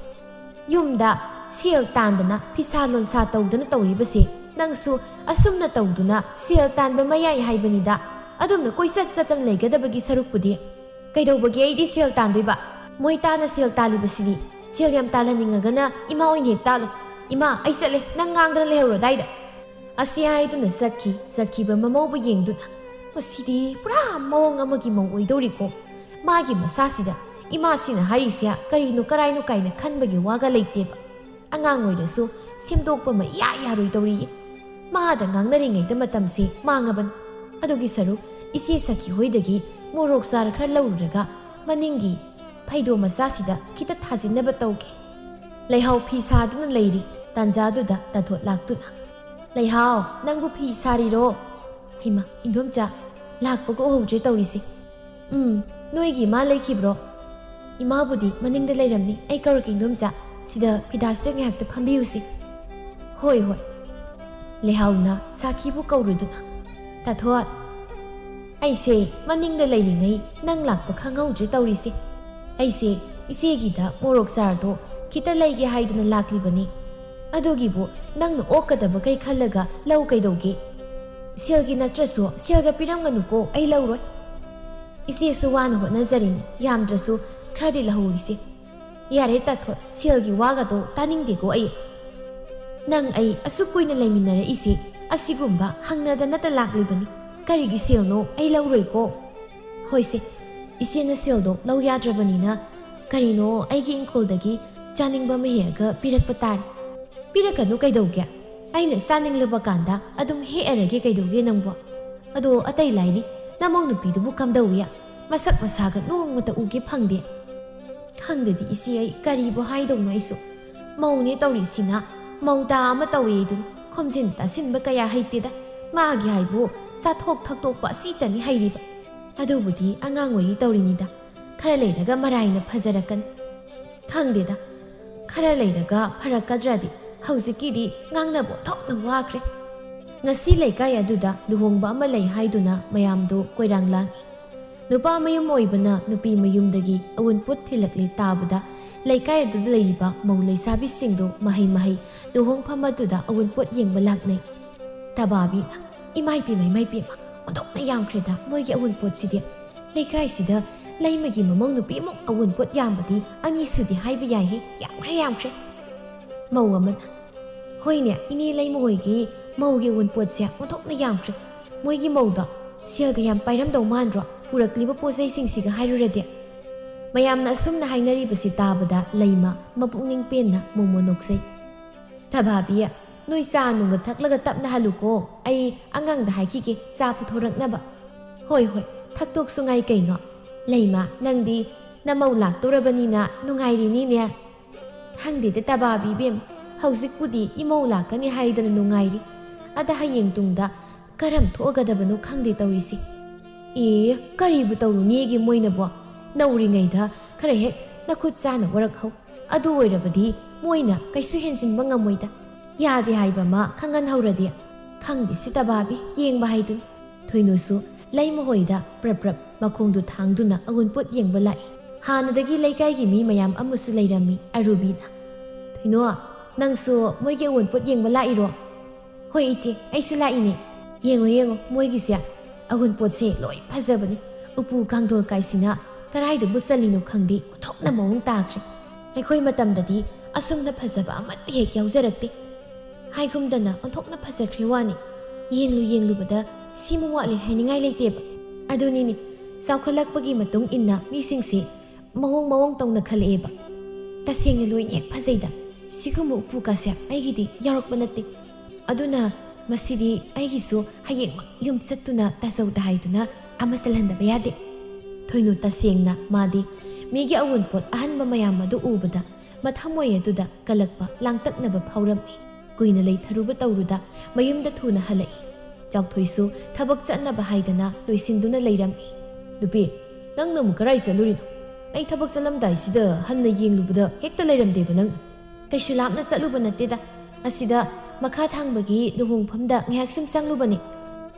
ꯌꯨꯝꯗ ꯁꯦꯜ ꯇꯥꯟꯗꯅ ꯐꯤꯁꯥ ꯂꯣꯟꯁꯥ ꯇꯧꯗꯅ ꯇꯧꯔꯤꯕꯁꯦ ꯅꯪꯁꯨ ꯑꯁꯨꯝꯅ ꯇꯧꯗꯨꯅ ꯁꯦꯜ ꯇꯥꯟꯕ ꯃꯌꯥꯏ ꯍꯥꯏꯕꯅꯤꯗ꯫ ꯑꯗꯨꯝꯅ ꯀꯣꯏꯆꯠ ꯆꯠꯇꯅ ꯂꯩꯒꯗꯕꯒꯤ ꯁꯔꯨꯛꯄꯨꯗꯤ꯫ ꯀꯩꯗꯧꯕꯒꯤ ꯑꯩꯗꯤ ꯁꯦꯜ ꯇꯥꯟꯗꯣꯏꯕ? ꯃꯣꯏ ꯇꯥꯅ ꯁꯦꯜ ꯇꯥꯜꯂꯤꯕꯁꯤꯗꯤ꯫ ꯁꯦꯜ ꯌꯥꯝ ꯇꯥꯜꯍꯟꯅꯤꯡꯉꯒꯅ ꯏꯃꯥ ꯑꯣꯏꯅ ꯍꯦꯛ ꯇꯥꯜꯂꯣ꯫ ꯏꯃꯥ, ꯑꯩ ꯆꯠꯂꯦ, ꯅꯪ ꯉꯥꯡꯗꯅ ꯂꯩꯍꯧꯔꯣ ꯑꯗꯥꯏꯗ꯫ ꯑꯁꯤ ꯍꯥꯏꯗꯨꯅ ꯆꯠꯈꯤ꯫ ꯆꯠꯈꯤꯕ ꯃꯃꯧꯕꯨ ꯌꯦꯡꯗꯨꯅ, "ꯃꯁꯤꯗꯤ ꯄꯨꯔꯥ ꯃꯑꯣꯡ ꯑꯃꯒꯤ ꯃꯧ ꯑꯣꯏꯗꯧꯔꯤꯀꯣ꯫ ꯃꯥꯒꯤ ꯃꯁꯥꯁꯤꯗ ꯏꯃꯥꯁꯤꯅ ꯍꯥꯏꯔꯤꯁꯦ ꯀꯔꯤꯅꯣ ꯀꯔꯥꯏꯅꯣ ꯀꯥꯏꯅ ꯈꯟꯕꯒꯤ ꯋꯥꯒ ꯂꯩꯇꯦꯕ꯫ ꯑꯉꯥꯡ ꯑꯣꯏꯔꯁꯨ ꯁꯦꯝꯗꯣꯛꯄ ꯑꯃ ꯏꯌꯥ ꯌꯥꯔꯣꯏꯗꯧꯔꯤꯌꯦ꯫ ꯃꯥꯗ ꯉꯥꯡꯅꯔꯤꯉꯩꯗ ꯃꯇꯝꯁꯦ ꯃꯥꯡꯉꯕꯅꯤ꯫ ꯑꯗꯨꯒꯤ ꯁꯔꯨꯛ ꯏꯆꯦ ꯁꯈꯤ ꯍꯣꯏꯗꯒꯤ ꯃꯣꯔꯣꯛ ꯆꯥꯔ ꯈꯔ ꯂꯧꯔꯨꯔꯒ ꯃꯅꯤꯡꯒꯤ ꯐꯩꯗꯣꯝ ꯃꯆꯥꯁꯤꯗ ꯈꯤꯇ ꯊꯥꯖꯤꯟꯅꯕ ꯇꯧꯒꯦ"꯫ ꯂꯩꯍꯥꯎ ꯐꯤ ꯁꯥꯗꯨꯅ ꯂꯩꯔꯤ ꯇꯥꯟꯖꯥꯗꯨꯗ ꯇꯥꯊꯣꯠ ꯂꯥꯛꯇꯨꯅ, "ꯂꯩꯍꯥꯎ, ꯅꯪꯕꯨ ꯐꯤ ꯁꯥꯔꯤꯔꯣ? ꯍꯩꯃꯥ, ꯏꯟꯗꯣꯝꯆꯥ, ꯂꯥꯛꯄꯒ ꯎꯍꯧꯗ꯭ꯔꯦ ꯇꯧꯔꯤꯁꯦ꯫ ꯎꯝ, ꯅꯣꯏꯒꯤ ꯏꯃꯥ ꯂꯩꯈꯤꯕ꯭ꯔꯣ? ꯏꯃꯥꯕꯨꯗꯤ ꯃꯅꯤꯡꯗ ꯂꯩꯔꯝꯅꯤ꯫ ꯑꯩ ꯀꯧꯔꯛꯀꯦ ꯏꯟꯗꯣꯝꯆꯥ, ꯁꯤꯗ ꯐꯤꯗꯥꯁꯤꯗ ꯉꯥꯏꯍꯥꯛꯇ ꯐꯝꯕꯤꯌꯨꯁꯤ"꯫ "ꯍꯣꯏ, ꯍꯣꯏ"꯫ ꯂꯩꯍꯥꯎꯅ ꯁꯥꯈꯤꯕꯨ ꯀꯧꯔꯨꯗꯨꯅ, "ꯇꯥꯊꯣꯠ, ꯑꯩꯁꯦ ꯃꯅꯤꯡꯗ ꯂꯩꯔꯤꯉꯩ ꯅꯪ ꯂꯥꯛꯄ ꯈꯪꯍꯧꯗ꯭ꯔꯦ ꯇꯧꯔꯤꯁꯦ꯫ ꯑꯩꯁꯦ ꯏꯆꯦꯒꯤꯗ ꯃꯣꯔꯣꯛ ꯆꯥꯔꯗꯣ ꯈꯤꯇ ꯂꯩꯒꯦ ꯍꯥꯏꯗꯅ ꯂꯥꯛꯂꯤꯕꯅꯤ꯫ ꯑꯗꯨꯒꯤꯕꯨ ꯅꯪꯅ ꯑꯣꯛꯀꯗꯕ ꯀꯩ ꯈꯜꯂꯒ ꯂꯧ ꯀꯩꯗꯧꯒꯦ? ꯁꯦꯜꯒꯤ ꯅꯠꯇ꯭ꯔꯁꯨ ꯁꯦꯜꯒ ꯄꯤꯔꯝꯒꯅꯨꯀꯣ, ꯑꯩ ꯂꯧꯔꯣꯏ꯫ ꯏꯆꯦꯁꯨ ꯋꯥꯅ ꯍꯣꯠꯅꯖꯔꯤꯅꯤ, ꯌꯥꯝꯗ꯭ꯔꯁꯨ ꯈꯔꯗꯤ ꯂꯧꯍꯧ ꯏꯆꯦ"꯫ "ꯌꯥꯔꯦ ꯇꯥꯊꯣꯠ, ꯁꯦꯜꯒꯤ ꯋꯥꯒꯗꯣ ꯇꯥꯅꯤꯡꯗꯦꯀꯣ ꯑꯩ꯫ ꯅꯪ ꯑꯩ ꯑꯁꯨꯛ ꯀꯨꯏꯅ ꯂꯩꯃꯤꯟꯅꯔꯛꯏꯁꯦ ꯑꯁꯤꯒꯨꯝꯕ ꯍꯪꯅꯗꯅꯇ ꯂꯥꯛꯂꯤꯕꯅꯤ꯫ ꯀꯔꯤꯒꯤ ꯁꯦꯜꯅꯣ? ꯑꯩ ꯂꯧꯔꯣꯏꯀꯣ"꯫ "ꯍꯣꯏꯁꯦ, ꯏꯆꯦꯅ ꯁꯦꯜꯗꯣ ꯂꯧ ꯌꯥꯗ꯭ꯔꯕꯅꯤꯅ ꯀꯔꯤꯅꯣ ꯑꯩꯒꯤ ꯏꯪꯈꯣꯜꯗꯒꯤ ꯆꯥꯅꯤꯡꯕ ꯑꯃ ꯍꯦꯛꯑꯒ ꯄꯤꯔꯛꯄ ꯇꯥꯔꯦ"꯫ "ꯄꯤꯔꯛꯀꯅꯨ ꯀꯩꯗꯧꯒꯦ? ꯑꯩꯅ ꯆꯥꯅꯤꯡꯂꯕ ꯀꯥꯟꯗ ꯑꯗꯨꯝ ꯍꯦꯛꯑꯔꯒꯦ ꯀꯩꯗꯧꯒꯦ ꯅꯪꯕꯣ꯫ ꯑꯗꯣ ꯑꯇꯩ ꯂꯥꯏꯔꯤ, ꯅꯃꯧ ꯅꯨꯄꯤꯗꯨꯕꯨ ꯀꯝꯗꯧꯏ? ꯃꯁꯛ ꯃꯁꯥꯒ ꯅꯣꯡꯃꯇ ꯎꯒꯦ ꯐꯪꯗꯦ꯫ ꯈꯪꯗꯦꯗꯤ ꯏꯆꯦ, ꯑꯩ ꯀꯔꯤꯕꯨ ꯍꯥꯏꯗꯧꯅꯣ ꯑꯩꯁꯨ꯫ ꯃꯧꯅꯦ ꯇꯧꯔꯤꯁꯤꯅ ꯃꯧꯗꯥ ꯑꯃ ꯇꯧꯏ ꯑꯗꯨꯅꯤ꯫ ꯈꯣꯝꯖꯤꯟ ꯇꯥꯁꯤꯟꯕ ꯀꯌꯥ ꯍꯩꯇꯦꯗ꯫ ꯃꯥꯒꯤ ꯍꯥꯏꯕꯨ ꯆꯥꯊꯣꯛ ꯊꯛꯇꯣꯛꯄ ꯑꯁꯤꯇꯅꯤ ꯍꯩꯔꯤꯕ꯫ ꯑꯗꯨꯕꯨꯗꯤ ꯑꯉꯥꯡ ꯑꯣꯏꯔꯤ ꯇꯧꯔꯤꯅꯤꯗ꯫ ꯈꯔ ꯂꯩꯔꯒ ꯃꯔꯥꯏꯅ ꯐꯖꯔꯛꯀꯅꯤ꯫ ꯈꯪꯗꯦꯗ, ꯈꯔ ꯂꯩꯔꯒ ꯐꯔꯛꯀꯗ꯭ꯔꯗꯤ꯫ ꯍꯧꯖꯤꯛꯀꯤꯗꯤ ꯉꯥꯡꯅꯕ ꯑꯣꯟꯊꯣꯛꯅ ꯋꯥꯈ꯭ꯔꯦ꯫ ꯉꯁꯤ ꯂꯩꯀꯥꯏ ꯑꯗꯨꯗ ꯂꯨꯍꯣꯡꯕ ꯑꯃ ꯂꯩ ꯍꯥꯏꯗꯨꯅ ꯃꯌꯥꯝꯗꯨ ꯀꯣꯏꯔꯥꯡ ꯂꯥꯡꯏ꯫ ꯅꯨꯄꯥ ꯃꯌꯨꯝ ꯑꯣꯏꯕꯅ ꯅꯨꯄꯤ ꯃꯌꯨꯝꯗꯒꯤ ꯑꯎꯟꯄꯣꯠ ꯊꯤꯜꯂꯛꯂꯦ ꯇꯥꯕꯗ ꯂꯩꯀꯥꯏ ꯑꯗꯨꯗ ꯂꯩꯔꯤꯕ ꯃꯧ ꯂꯩꯁꯥꯕꯤꯁꯤꯡꯗꯨ ꯃꯍꯩ ꯃꯍꯩ ꯂꯨꯍꯣꯡꯐꯝ ꯑꯗꯨꯗ ꯑꯎꯟꯄꯣꯠ ꯌꯦꯡꯕ ꯂꯥꯛꯅꯩ꯫ ꯇꯕꯥꯕꯤꯅ, "ꯏꯃꯥꯏ ꯄꯦꯝꯃ, ꯏꯃꯥꯏ ꯄꯦꯝꯃ, ꯑꯣꯟꯊꯣꯛꯅ ꯌꯥꯝꯈ꯭ꯔꯦꯗ ꯃꯣꯏꯒꯤ ꯑꯎꯟꯄꯣꯠꯁꯤꯗꯤ꯫ ꯂꯩꯀꯥꯏꯁꯤꯗ ꯂꯩꯃꯒꯤ ꯃꯃꯧ ꯅꯨꯄꯤꯃꯨꯛ ꯑꯎꯟꯄꯣꯠ ꯌꯥꯝꯕꯗꯤ ꯑꯅꯤ ꯁꯨꯗꯦ ꯍꯥꯏꯕ ꯌꯥꯏꯍꯦ꯫ ꯌꯥꯝꯈ꯭ꯔꯦ, ꯌꯥꯝꯈ꯭ꯔꯦ"꯫ ꯃꯧ ꯑꯃꯅ, "ꯍꯣꯏꯅꯦ, ꯏꯅꯦ ꯂꯩꯃ ꯍꯣꯏꯒꯤ ꯃꯧꯒꯤ ꯑꯎꯟꯄꯣꯠꯁꯦ ꯑꯣꯟꯊꯣꯛꯅ ꯌꯥꯝꯈ꯭ꯔꯦ꯫ ꯃꯣꯏꯒꯤ ꯃꯧꯗꯣ ꯁꯦꯜꯒ ꯌꯥꯝ ꯄꯥꯏꯔꯝꯗꯧ ꯃꯥꯟꯗ꯭ꯔꯣ, ꯄꯨꯔꯛꯂꯤꯕ ꯄꯣꯠ ꯆꯩꯁꯤꯡꯁꯤꯒ ꯍꯥꯏꯔꯨꯔꯗꯤ?" ꯃꯌꯥꯝꯅ ꯑꯁꯨꯝꯅ ꯍꯥꯏꯅꯔꯤꯕꯁꯤ ꯇꯥꯕꯗ ꯂꯩꯃ ꯃꯄꯨꯛꯅꯤꯡ ꯄꯦꯟꯅ ꯃꯣꯃꯣ ꯅꯣꯛꯆꯩ꯫ "ꯇꯕꯥꯕꯤ, ꯅꯣꯏ ꯆꯥ ꯅꯨꯡꯒ ꯊꯛꯂꯒ ꯇꯞꯅ ꯍꯜꯂꯨꯀꯣ꯫ ꯑꯩ ꯑꯉꯥꯡꯗ ꯍꯥꯏꯈꯤꯒꯦ ꯆꯥ ꯄꯨꯊꯣꯔꯛꯅꯕ"꯫ "ꯍꯣꯏ, ꯍꯣꯏ, ꯊꯛꯇꯣꯛꯁꯨ ꯉꯥꯏ ꯀꯩꯅꯣ"꯫ "ꯂꯩꯃ, ꯅꯪꯗꯤ ꯅꯃꯧ ꯂꯥꯛꯇꯧꯔꯕꯅꯤꯅ ꯅꯨꯡꯉꯥꯏꯔꯤꯅꯤꯅꯦ"꯫ "ꯈꯪꯗꯦꯗ ꯇꯕꯥꯕꯤ ꯏꯕꯦꯝ, ꯍꯧꯖꯤꯛꯄꯨꯗꯤ ꯏꯃꯧ ꯂꯥꯛꯀꯅꯤ ꯍꯥꯏꯗꯅ ꯅꯨꯡꯉꯥꯏꯔꯤ꯫ ꯑꯗ ꯍꯌꯦꯡ ꯇꯨꯡꯗ ꯀꯔꯝ ꯊꯣꯛꯑꯒꯗꯕꯅꯣ ꯈꯪꯗꯦ ꯇꯧꯔꯤꯁꯦ"꯫ "ꯑꯦ, ꯀꯔꯤꯕꯨ ꯇꯧꯔꯨꯅꯤꯒꯦ ꯃꯣꯏꯅꯕꯣ? ꯅꯧꯔꯤꯉꯩꯗ ꯈꯔ ꯍꯦꯛ ꯅꯈꯨꯠ ꯆꯥꯅ ꯋꯥꯔꯛꯍꯧ꯫ ꯑꯗꯨ ꯑꯣꯏꯔꯕꯗꯤ ꯃꯣꯏꯅ ꯀꯩꯁꯨ ꯍꯦꯟꯖꯤꯟꯕ ꯉꯝꯃꯣꯏꯗ꯫ ꯌꯥꯗꯦ ꯍꯥꯏꯕ ꯑꯃ ꯈꯪꯍꯟꯍꯧꯔꯗꯤ"꯫ "ꯈꯪꯗꯦ ꯁꯤ ꯇꯕꯥꯕꯤ, ꯌꯦꯡꯕ ꯍꯥꯏꯗꯨꯅꯤ"꯫ ꯊꯣꯏꯅꯨꯁꯨ ꯂꯩꯃꯍꯣꯏꯗ ꯄ꯭ꯔꯞ ꯄ꯭ꯔꯞ ꯃꯈꯣꯡꯗꯨ ꯊꯥꯡꯗꯨꯅ ꯑꯎꯟꯄꯣꯠ ꯌꯦꯡꯕ ꯂꯥꯛꯏ꯫ ꯍꯥꯟꯅꯗꯒꯤ ꯂꯩꯀꯥꯏꯒꯤ ꯃꯤ ꯃꯌꯥꯝ ꯑꯃꯁꯨ ꯂꯩꯔꯝꯃꯤ꯫ ꯑꯔꯨꯕꯤꯅ, "ꯊꯣꯏꯅꯣ, ꯅꯪꯁꯨ ꯃꯣꯏꯒꯤ ꯑꯎꯟꯄꯣꯠ ꯌꯦꯡꯕ ꯂꯥꯛꯏꯔꯣ?" "ꯍꯣꯏ ꯏꯆꯦ, ꯑꯩꯁꯨ ꯂꯥꯛꯏꯅꯦ"꯫ "ꯌꯦꯡꯉꯣ, ꯌꯦꯡꯉꯣ, ꯃꯣꯏꯒꯤꯁꯦ ꯑꯎꯟꯄꯣꯠꯁꯦ ꯂꯣꯏ ꯐꯖꯕꯅꯤ꯫ ꯎꯄꯨ ꯀꯥꯡꯊꯣꯜ ꯀꯥꯏꯁꯤꯅ ꯀꯗꯥꯏꯗꯕꯨ ꯆꯜꯂꯤꯅꯣ ꯈꯪꯗꯦ, ꯑꯣꯟꯊꯣꯛꯅ ꯃꯑꯣꯡ ꯇꯥꯈ꯭ꯔꯦ꯫ ꯑꯩꯈꯣꯏ ꯃꯇꯝꯗꯗꯤ ꯑꯁꯨꯝꯅ ꯐꯖꯕ ꯑꯃꯠꯇ ꯍꯦꯛ ꯌꯥꯎꯖꯔꯛꯇꯦ꯫ ꯍꯥꯏꯒꯨꯝꯗꯅ ꯑꯣꯟꯊꯣꯛꯅ ꯐꯖꯈ꯭ꯔꯦ ꯋꯥꯅꯤ꯫ ꯌꯦꯡꯂꯨ ꯌꯦꯡꯂꯨꯕꯗ ꯁꯤꯃ ꯋꯥꯠꯂꯦ ꯍꯥꯏꯅꯤꯡꯉꯥꯏ ꯂꯩꯇꯦꯕ꯫ ꯑꯗꯨꯅꯤꯅꯦ, ꯆꯥꯎꯈꯠꯂꯛꯄꯒꯤ ꯃꯇꯨꯡ ꯏꯟꯅ ꯃꯤꯁꯤꯡꯁꯦ ꯃꯑꯣꯡ ꯃꯑꯣꯡ ꯇꯧꯅ ꯈꯜꯂꯛꯑꯦꯕ꯫ ꯇꯁꯦꯡꯅ ꯂꯣꯏꯅ ꯍꯦꯛ ꯐꯖꯩꯗ꯫ ꯁꯤꯒꯨꯝꯕ ꯎꯄꯨ ꯀꯥꯁꯦ ꯑꯩꯒꯤꯗꯤ ꯌꯥꯎꯔꯛꯄ ꯅꯠꯇꯦ꯫ ꯑꯗꯨꯅ ꯃꯁꯤꯗꯤ ꯑꯩꯒꯤꯁꯨ ꯍꯌꯦꯡꯃꯛ ꯌꯨꯝ ꯆꯠꯇꯨꯅ ꯇꯥꯖꯧꯗ ꯍꯥꯏꯗꯨꯅ ꯑꯃ ꯆꯜꯍꯟꯗꯕ ꯌꯥꯗꯦ"꯫ ꯊꯣꯏꯅꯨ ꯇꯁꯦꯡꯅ ꯃꯥꯗꯤ ꯃꯤꯒꯤ ꯑꯋꯨꯟꯄꯣꯠ ꯑꯍꯟꯕ ꯃꯌꯥꯝ ꯑꯗꯨ ꯎꯕꯗ ꯃꯊꯃꯣꯏ ꯑꯗꯨꯗ ꯀꯜꯂꯛꯄ ꯂꯥꯡꯇꯛꯅꯕ ꯐꯥꯎꯔꯝꯃꯤ꯫ ꯀꯨꯏꯅ ꯂꯩꯊꯔꯨꯕ ꯇꯧꯔꯨꯗ ꯃꯌꯨꯝꯗ ꯊꯨꯅ ꯍꯜꯂꯛꯏ꯫ ꯆꯥꯎꯊꯣꯏꯁꯨ ꯊꯕꯛ ꯆꯠꯅꯕ ꯍꯥꯏꯗꯅ ꯂꯣꯏꯁꯤꯟꯗꯨꯅ ꯂꯩꯔꯝꯃꯤ꯫ "ꯅꯨꯄꯤ, ꯅꯪꯅ ꯑꯃꯨꯛ ꯀꯔꯥꯏ ꯆꯠꯂꯨꯔꯤꯅꯣ? ꯑꯩ ꯊꯕꯛ ꯆꯠꯂꯝꯗꯥꯏꯁꯤꯗ ꯍꯟꯅ ꯌꯦꯡꯂꯨꯕꯗ ꯍꯦꯛꯇ ꯂꯩꯔꯝꯗꯦꯕ ꯅꯪ?" "ꯀꯩꯁꯨ ꯂꯥꯞꯅ ꯆꯠꯂꯨꯕ ꯅꯠꯇꯦꯗ, ꯑꯁꯤꯗ ꯃꯈꯥ ꯊꯥꯡꯕꯒꯤ ꯂꯨꯍꯣꯡꯐꯝꯗ ꯉꯥꯏꯍꯥꯛ ꯁꯨꯝ ꯆꯪꯂꯨꯕꯅꯤ꯫"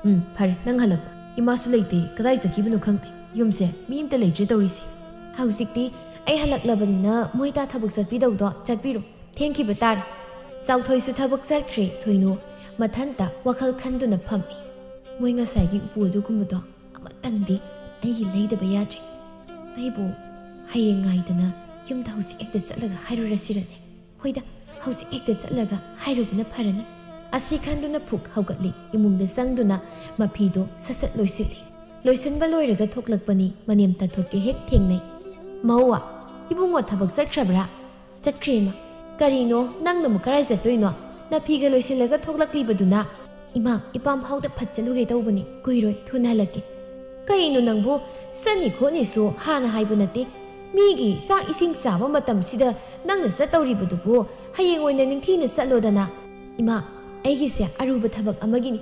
"ꯎꯝ, ꯐꯔꯦ, ꯅꯪ ꯍꯜꯂꯛꯄ꯫ ꯏꯃꯥꯁꯨ ꯂꯩꯇꯦ, ꯀꯗꯥꯏ ꯆꯠꯈꯤꯕꯅꯣ ꯈꯪꯗꯦ꯫ ꯌꯨꯝꯁꯦ ꯃꯤ ꯑꯝꯇ ꯂꯩꯇ꯭ꯔꯦ ꯇꯧꯔꯤꯁꯦ꯫" "ꯍꯧꯖꯤꯛꯇꯤ ꯑꯩ ꯍꯜꯂꯛꯂꯕꯅꯤꯅ ꯃꯣꯏꯗ ꯊꯕꯛ ꯆꯠꯄꯤꯗꯧꯗꯣ ꯆꯠꯄꯤꯔꯣ, ꯊꯦꯡꯈꯤꯕ ꯇꯥꯔꯦ꯫" ꯆꯥꯎꯊꯣꯏꯁꯨ ꯊꯕꯛ ꯆꯠꯈ꯭ꯔꯦ꯫ ꯊꯣꯏꯅꯨ ꯃꯊꯟꯇ ꯋꯥꯈꯜ ꯈꯟꯗꯨꯅ ꯐꯝꯃꯤ꯫ ꯃꯣꯏ ꯉꯁꯥꯏꯒꯤ ꯎꯄꯨ ꯑꯗꯨꯒꯨꯝꯕꯗꯣ ꯑꯃꯇꯪꯗꯤ ꯑꯩꯒꯤ ꯂꯩꯗꯕ ꯌꯥꯗ꯭ꯔꯦ꯫ ꯑꯩꯕꯨ ꯍꯌꯦꯡ ꯉꯥꯏꯗꯅ ꯌꯨꯝꯗ ꯍꯧꯖꯤꯛ ꯍꯦꯛꯇ ꯆꯠꯂꯒ ꯍꯥꯏꯔꯨꯔꯁꯤꯔꯅꯦ? ꯍꯣꯏꯗ, ꯍꯧꯖꯤꯛ ꯍꯦꯛꯇ ꯆꯠꯂꯒ ꯍꯥꯏꯔꯨꯕꯅ ꯐꯔꯅꯤ꯫ ꯑꯁꯤ ꯈꯟꯗꯨꯅ ꯐꯨꯛ ꯍꯧꯒꯠꯂꯤ꯫ ꯏꯃꯨꯡꯗ ꯆꯪꯗꯨꯅ ꯃꯐꯤꯗꯣ ꯁꯠ ꯁꯠ ꯂꯣꯏꯁꯤꯜꯂꯤ꯫ ꯂꯣꯏꯁꯤꯟꯕ ꯂꯣꯏꯔꯒ ꯊꯣꯛꯂꯛꯄꯅꯤ꯫ ꯃꯅꯦꯝ ꯇꯥꯊꯣꯠꯀ ꯍꯦꯛ ꯊꯦꯡꯅꯩ꯫ "ꯃꯧꯋꯥ, ꯏꯕꯨꯡꯉꯣ ꯊꯕꯛ ꯆꯠꯈ꯭ꯔꯕ꯭ꯔꯥ?" "ꯆꯠꯈ꯭ꯔꯦ, ꯏꯃꯥ꯫" "ꯀꯔꯤꯅꯣ, ꯅꯪꯅ ꯑꯃꯨꯛ ꯀꯔꯥꯏ ꯆꯠꯇꯣꯏꯅꯣ? ꯅꯐꯤꯒ ꯂꯣꯏꯁꯤꯜꯂꯒ ꯊꯣꯛꯂꯛꯂꯤꯕꯗꯨꯅ?" "ꯏꯃꯥ, ꯏꯄꯥꯝ ꯐꯥꯎꯗ ꯐꯠ ꯆꯠꯂꯨꯒꯦ ꯇꯧꯕꯅꯤ, ꯀꯨꯏꯔꯣꯏ, ꯊꯨꯅ ꯍꯜꯂꯛꯀꯦ꯫" "ꯀꯩꯅꯣ ꯅꯪꯕꯨ, ꯆꯠꯅꯤ ꯈꯣꯠꯅꯤꯁꯨ ꯍꯥꯟꯅ ꯍꯥꯏꯕ ꯅꯠꯇꯦ꯫ ꯃꯤꯒꯤ ꯆꯥꯛ ꯏꯁꯤꯡ ꯆꯥꯕ ꯃꯇꯝꯁꯤꯗ ꯅꯪꯅ ꯆꯠꯇꯧꯔꯤꯕꯗꯨꯕꯨ? ꯍꯌꯦꯡ ꯑꯣꯏꯅ ꯅꯤꯡꯊꯤꯅ ꯆꯠꯂꯣꯗꯅ꯫" "ꯏꯃꯥ, ꯑꯩꯒꯤꯁꯦ ꯑꯔꯨꯕ ꯊꯕꯛ ꯑꯃꯒꯤꯅꯤ꯫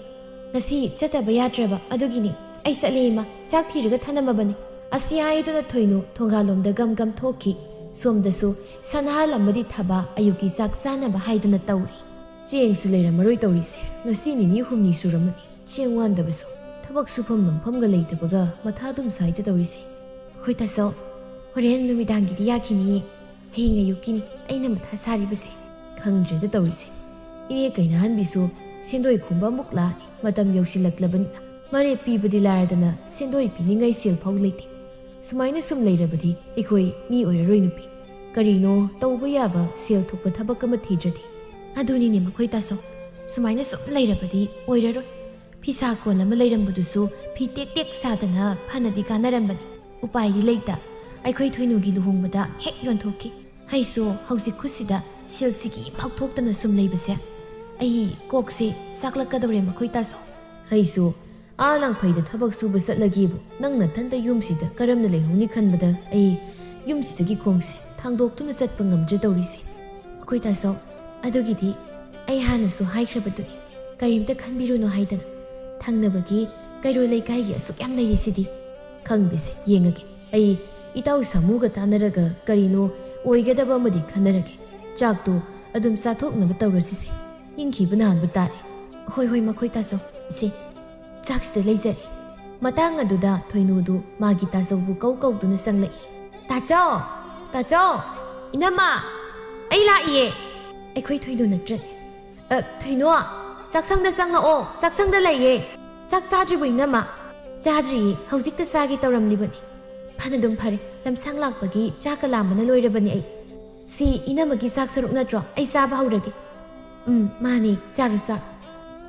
ꯉꯁꯤ ꯆꯠꯇꯕ ꯌꯥꯗ꯭ꯔꯕ ꯑꯗꯨꯒꯤꯅꯤ꯫ ꯑꯩ ꯆꯠꯂꯦ ꯏꯃꯥ, ꯆꯥꯛ ꯊꯤꯔꯒ ꯊꯅꯝꯃꯕꯅꯤ꯫" ꯑꯁꯤ ꯍꯥꯏꯗꯨꯅ ꯊꯣꯏꯅꯨ ꯊꯣꯡꯒꯥꯜꯂꯣꯝꯗ ꯒꯝ ꯒꯝ ꯊꯣꯛꯈꯤ꯫ ꯁꯣꯝꯗꯁꯨ ꯁꯅꯥꯍꯥꯜ ꯑꯃꯗꯤ ꯊꯕꯥ ꯑꯌꯨꯛꯀꯤ ꯆꯥꯛ ꯆꯥꯅꯕ ꯍꯥꯏꯗꯅ ꯇꯧꯔꯤ꯫ "ꯆꯦꯡꯁꯨ ꯂꯩꯔꯝꯃꯔꯣꯏ ꯇꯧꯔꯤꯁꯦ꯫ ꯉꯁꯤ ꯅꯤꯅꯤ ꯍꯨꯝꯅꯤ ꯁꯨꯔꯝꯃꯅꯤ ꯆꯦꯡ ꯋꯥꯟꯗꯕꯁꯨ꯫ ꯊꯕꯛ ꯁꯨꯐꯝ ꯅꯣꯝꯐꯝꯒ ꯂꯩꯇꯕꯒ ꯃꯊꯥ ꯑꯗꯨꯝ ꯁꯥꯏꯗ ꯇꯧꯔꯤꯁꯦ꯫" "ꯑꯩꯈꯣꯏ ꯇꯥꯆꯧ, ꯍꯣꯔꯦꯟ ꯅꯨꯃꯤꯗꯥꯡꯒꯤꯗꯤ ꯌꯥꯈꯤꯅꯤꯌꯦ꯫ ꯍꯌꯦꯡ ꯑꯌꯨꯛꯀꯤꯅꯤ ꯑꯩꯅ ꯃꯊꯥ ꯁꯥꯔꯤꯕꯁꯦ꯫" "ꯈꯪꯗ꯭ꯔꯦꯗ ꯇꯧꯔꯤꯁꯦ꯫ ꯏꯅꯦ ꯀꯩꯅꯥꯍꯟꯕꯤꯁꯨ ꯁꯦꯟꯗꯣꯏ ꯈꯣꯝꯕ ꯑꯃꯨꯛ ꯂꯥꯛꯑꯅꯤ꯫ ꯃꯇꯝ ꯌꯧꯁꯤꯜꯂꯛꯂꯕꯅꯤꯅ ꯃꯔꯦꯞ ꯄꯤꯕꯗꯤ ꯂꯥꯏꯔꯗꯅ ꯁꯦꯟꯗꯣꯏ ꯄꯤꯅꯤꯡꯉꯥꯏ ꯁꯦꯜ ꯐꯥꯎ ꯂꯩꯇꯦ꯫ ꯁꯨꯃꯥꯏꯅ ꯁꯨꯝ ꯂꯩꯔꯕꯗꯤ ꯑꯩꯈꯣꯏ ꯃꯤ ꯑꯣꯏꯔꯔꯣꯏ ꯅꯨꯄꯤ꯫ ꯀꯔꯤꯅꯣ ꯇꯧꯕ ꯌꯥꯕ ꯁꯦꯜ ꯊꯣꯛꯄ ꯊꯕꯛ ꯑꯃ ꯊꯤꯗ꯭ꯔꯗꯤ꯫" "ꯑꯗꯨꯅꯤꯅꯦ ꯃꯈꯣꯏ ꯇꯥꯆꯧ, ꯁꯨꯃꯥꯏꯅ ꯁꯨꯝ ꯂꯩꯔꯕꯗꯤ ꯑꯣꯏꯔꯔꯣꯏ꯫ ꯐꯤꯁꯥ ꯀꯣꯟ ꯑꯃ ꯂꯩꯔꯝꯕꯗꯨꯁꯨ ꯐꯤ ꯇꯦꯛ ꯇꯦꯛ ꯁꯥꯗꯅ ꯐꯅꯗꯤ ꯀꯥꯟꯅꯔꯝꯕꯅꯤ꯫ ꯎꯄꯥꯏꯗꯤ ꯂꯩꯇ ꯑꯩꯈꯣꯏ ꯊꯣꯏꯅꯨꯒꯤ ꯂꯨꯍꯣꯡꯕꯗ ꯍꯦꯛ ꯌꯣꯟꯊꯣꯛꯈꯤ꯫ ꯑꯩꯁꯨ ꯍꯧꯖꯤꯛ ꯈꯨꯠꯁꯤꯗ ꯁꯦꯜ ꯁꯤꯀꯤ ꯑꯃ ꯐꯥꯎ ꯊꯣꯛꯇꯅ ꯁꯨꯝ ꯂꯩꯕꯁꯦ ꯑꯩ ꯀꯣꯛꯁꯦ ꯆꯥꯛꯂꯛꯀꯗꯧꯔꯦ ꯃꯈꯣꯏ ꯇꯥꯆꯧ꯫" "ꯑꯩꯁꯨ ꯑꯥ ꯂꯥꯡꯐꯩꯗ ꯊꯕꯛ ꯁꯨꯕ ꯆꯠꯂꯒꯦꯕꯨ ꯅꯪ ꯅꯊꯟꯇ ꯌꯨꯝꯁꯤꯗ ꯀꯔꯝꯅ ꯂꯩꯍꯧꯅꯤ ꯈꯟꯕꯗ ꯑꯩ ꯌꯨꯝꯁꯤꯗꯒꯤ ꯈꯣꯡꯁꯦ ꯍꯥꯡꯗꯣꯛꯇꯨꯅ ꯆꯠꯄ ꯉꯝꯗ꯭ꯔꯦ ꯇꯧꯔꯤꯁꯦ꯫ ꯑꯩꯈꯣꯏ ꯇꯥꯆꯧ, ꯑꯗꯨꯒꯤꯗꯤ ꯑꯩ ꯍꯥꯟꯅꯁꯨ ꯍꯥꯏꯈ꯭ꯔꯕꯗꯨꯅꯤ, ꯀꯔꯤꯝꯇ ꯈꯟꯕꯤꯔꯨꯅꯨ ꯍꯥꯏꯗꯅ꯫ ꯊꯪꯅꯕꯒꯤ ꯀꯩꯔꯣꯏ ꯂꯩꯀꯥꯏꯒꯤ ꯑꯁꯨꯛ ꯌꯥꯝ ꯂꯩꯔꯤꯁꯤꯗꯤ꯫ ꯈꯪꯗꯦꯁꯦ, ꯌꯦꯡꯉꯒꯦ꯫ ꯑꯩ ꯏꯇꯥꯎ ꯁꯥꯃꯨꯒ ꯇꯥꯟꯅꯔꯒ ꯀꯔꯤꯅꯣ ꯑꯣꯏꯒꯗꯕ ꯑꯃꯗꯤ ꯈꯟꯅꯔꯒꯦ꯫ ꯆꯥꯛꯇꯣ ꯑꯗꯨꯝ ꯆꯥꯊꯣꯛꯅꯕ ꯇꯧꯔꯁꯤꯁꯦ꯫ ꯅꯤꯡꯈꯤꯕꯅ ꯍꯥꯟꯕ ꯇꯥꯔꯦ꯫ ꯍꯣꯏ, ꯍꯣꯏ, ꯃꯈꯣꯏ ꯇꯥꯆꯧ꯫ ꯏꯆꯦ, ꯆꯥꯛꯁꯤꯗ ꯂꯩꯖꯔꯦ꯫ ꯃꯇꯥꯡ ꯑꯗꯨꯗ ꯊꯣꯏꯅꯨꯗꯨ ꯃꯥꯒꯤ ꯇꯥꯆꯧꯕꯨ ꯀꯧ ꯀꯧꯗꯨꯅ ꯆꯪꯂꯛꯏ꯫ "ꯇꯥꯆꯧ! ꯇꯥꯆꯧ! ꯏꯅꯝꯃ! ꯑꯩ ꯂꯥꯛꯏꯌꯦ!" ꯑꯩꯈꯣꯏ ꯊꯣꯏꯅꯨ ꯅꯠꯇ꯭ꯔꯅꯦ? "ꯑ, ꯊꯣꯏꯅꯨ, ꯆꯥꯛꯁꯪꯗ ꯆꯪꯉꯛꯑꯣ, ꯆꯥꯛꯁꯪꯗ ꯂꯩꯌꯦ꯫ ꯆꯥꯛ ꯆꯥꯗ꯭ꯔꯤꯕꯣ ꯏꯅꯝꯃ?" "ꯆꯥꯗ꯭ꯔꯤꯌꯦ, ꯍꯧꯖꯤꯛꯇ ꯆꯥꯒꯦ ꯇꯧꯔꯝꯂꯤꯕꯅꯤ꯫" "ꯐꯅꯗꯨꯝ ꯐꯔꯦ, ꯂꯝꯁꯥꯡ ꯂꯥꯛꯄꯒꯤ ꯆꯥꯛꯀ ꯂꯥꯝꯕꯅ ꯂꯣꯏꯔꯕꯅꯤ ꯑꯩ꯫ ꯁꯤ ꯏꯅꯝꯃꯒꯤ ꯆꯥꯛ ꯁꯔꯨꯛ ꯅꯠꯇ꯭ꯔꯣ? ꯑꯩ ꯆꯥꯕ ꯍꯧꯔꯒꯦ꯫" "ꯎꯝ, ꯃꯥꯅꯦ, ꯆꯥꯔꯣ, ꯆꯥꯔꯣ꯫"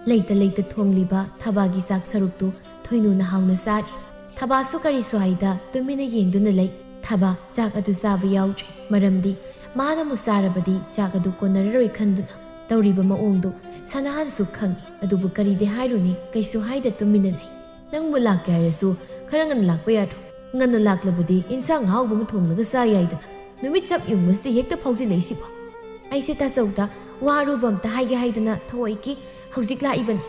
ꯂꯩꯇ ꯂꯩꯇ ꯊꯣꯡꯂꯤꯕ ꯊꯕꯥꯒꯤ ꯆꯥꯛ ꯁꯔꯨꯛꯇꯨ ꯊꯣꯏꯅꯨꯅ ꯍꯥꯎꯅ ꯆꯥꯔꯤ꯫ ꯊꯕꯥꯁꯨ ꯀꯔꯤꯁꯨ ꯍꯥꯏꯗ ꯇꯨꯃꯤꯟꯅ ꯌꯦꯡꯗꯨꯅ ꯂꯩ꯫ ꯊꯕꯥ ꯆꯥꯛ ꯑꯗꯨ ꯆꯥꯕ ꯌꯥꯎꯗ꯭ꯔꯦ, ꯃꯔꯝꯗꯤ ꯃꯥꯅ ꯑꯃꯨꯛ ꯆꯥꯔꯕꯗꯤ ꯆꯥꯛ ꯑꯗꯨ ꯀꯣꯟꯅꯔꯔꯣꯏ ꯈꯟꯗꯨꯅ꯫ ꯇꯧꯔꯤꯕ ꯃꯑꯣꯡꯗꯨ ꯁꯅꯥꯍꯥꯟꯁꯨ ꯈꯪꯏ, ꯑꯗꯨꯕꯨ ꯀꯔꯤꯗꯤ ꯍꯥꯏꯔꯨꯅꯤ, ꯀꯩꯁꯨ ꯍꯥꯏꯗ ꯇꯨꯃꯤꯟꯅ ꯂꯩ꯫ "ꯅꯪꯕꯨ ꯂꯥꯛꯀꯦ ꯍꯥꯏꯔꯁꯨ ꯈꯔ ꯉꯟꯅ ꯂꯥꯛꯄ ꯌꯥꯗ꯭ꯔꯣ? ꯉꯟꯅ ꯂꯥꯛꯂꯕꯗꯤ ꯏꯟꯁꯥꯡ ꯑꯍꯥꯎꯕ ꯑꯃ ꯊꯣꯡꯂꯒ ꯆꯥ ꯌꯥꯏꯗꯅ꯫ ꯅꯨꯃꯤꯠ ꯆꯞ ꯌꯨꯡꯕꯁꯤꯗ ꯍꯦꯛꯇ ꯐꯥꯎꯖꯤꯜꯂꯛꯏꯁꯤꯕꯣ?" "ꯑꯩꯁꯦ ꯇꯥꯆꯧꯗ ꯋꯥ ꯑꯔꯨꯕ ꯑꯝꯇ ꯍꯥꯏꯒꯦ ꯍꯥꯏꯗꯅ ꯊꯑꯣꯏꯀꯤ ꯍꯧꯖꯤꯛ ꯂꯥꯛꯏꯕꯅꯤ꯫"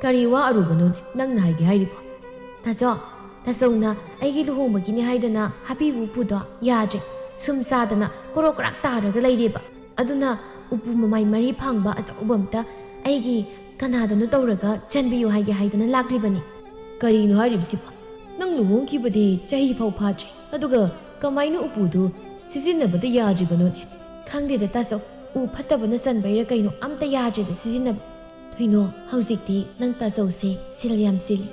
"ꯀꯔꯤ ꯋꯥ ꯑꯔꯨꯕꯅꯣꯅꯦ ꯅꯪꯅ ꯍꯥꯏꯒꯦ ꯍꯥꯏꯔꯤꯕꯣ?" "ꯇꯥꯆꯧ, ꯇꯥꯆꯧꯅ ꯑꯩꯒꯤ ꯂꯨꯍꯣꯡꯕꯒꯤꯅꯤ ꯍꯥꯏꯗꯅ ꯍꯥꯞꯄꯤꯕ ꯎꯄꯨꯗꯣ ꯌꯥꯗ꯭ꯔꯦ꯫ ꯁꯨꯝ ꯆꯥꯗꯅ ꯀꯣꯔꯣꯛ ꯀꯔꯥꯛ ꯇꯥꯔꯒ ꯂꯩꯔꯦꯕ꯫ ꯑꯗꯨꯅ ꯎꯄꯨ ꯃꯃꯥꯏ ꯃꯔꯤ ꯐꯥꯡꯕ ꯑꯆꯧꯕ ꯑꯝꯇ ꯑꯩꯒꯤ ꯀꯅꯥꯗꯅꯣ ꯇꯧꯔꯒ ꯆꯟꯕꯤꯌꯨ ꯍꯥꯏꯒꯦ ꯍꯥꯏꯗꯅ ꯂꯥꯛꯂꯤꯕꯅꯤ꯫" "ꯀꯔꯤꯅꯣ ꯍꯥꯏꯔꯤꯕꯁꯤꯕꯣ? ꯅꯪ ꯂꯨꯍꯣꯡꯈꯤꯕꯗꯤ ꯆꯍꯤ ꯐꯥꯎ ꯐꯥꯗ꯭ꯔꯤ, ꯑꯗꯨꯒ ꯀꯃꯥꯏꯅ ꯎꯄꯨꯗꯨ ꯁꯤꯖꯤꯟꯅꯕꯗ ꯌꯥꯗ꯭ꯔꯤꯕꯅꯣꯅꯦ?" "ꯈꯪꯗꯦꯗ ꯇꯥꯆꯧ, ꯎ ꯐꯠꯇꯕꯅ ꯆꯟꯕꯩꯔ ꯀꯩꯅꯣ ꯑꯝꯇ ꯌꯥꯗ꯭ꯔꯦꯗ ꯁꯤꯖꯤꯟꯅꯕ꯫" "ꯊꯣꯏꯅꯣ, ꯍꯧꯖꯤꯛꯇꯤ ꯅꯪ ꯇꯥꯆꯧꯁꯦ ꯁꯦꯜ ꯌꯥꯝ ꯆꯤꯜꯂꯤ꯫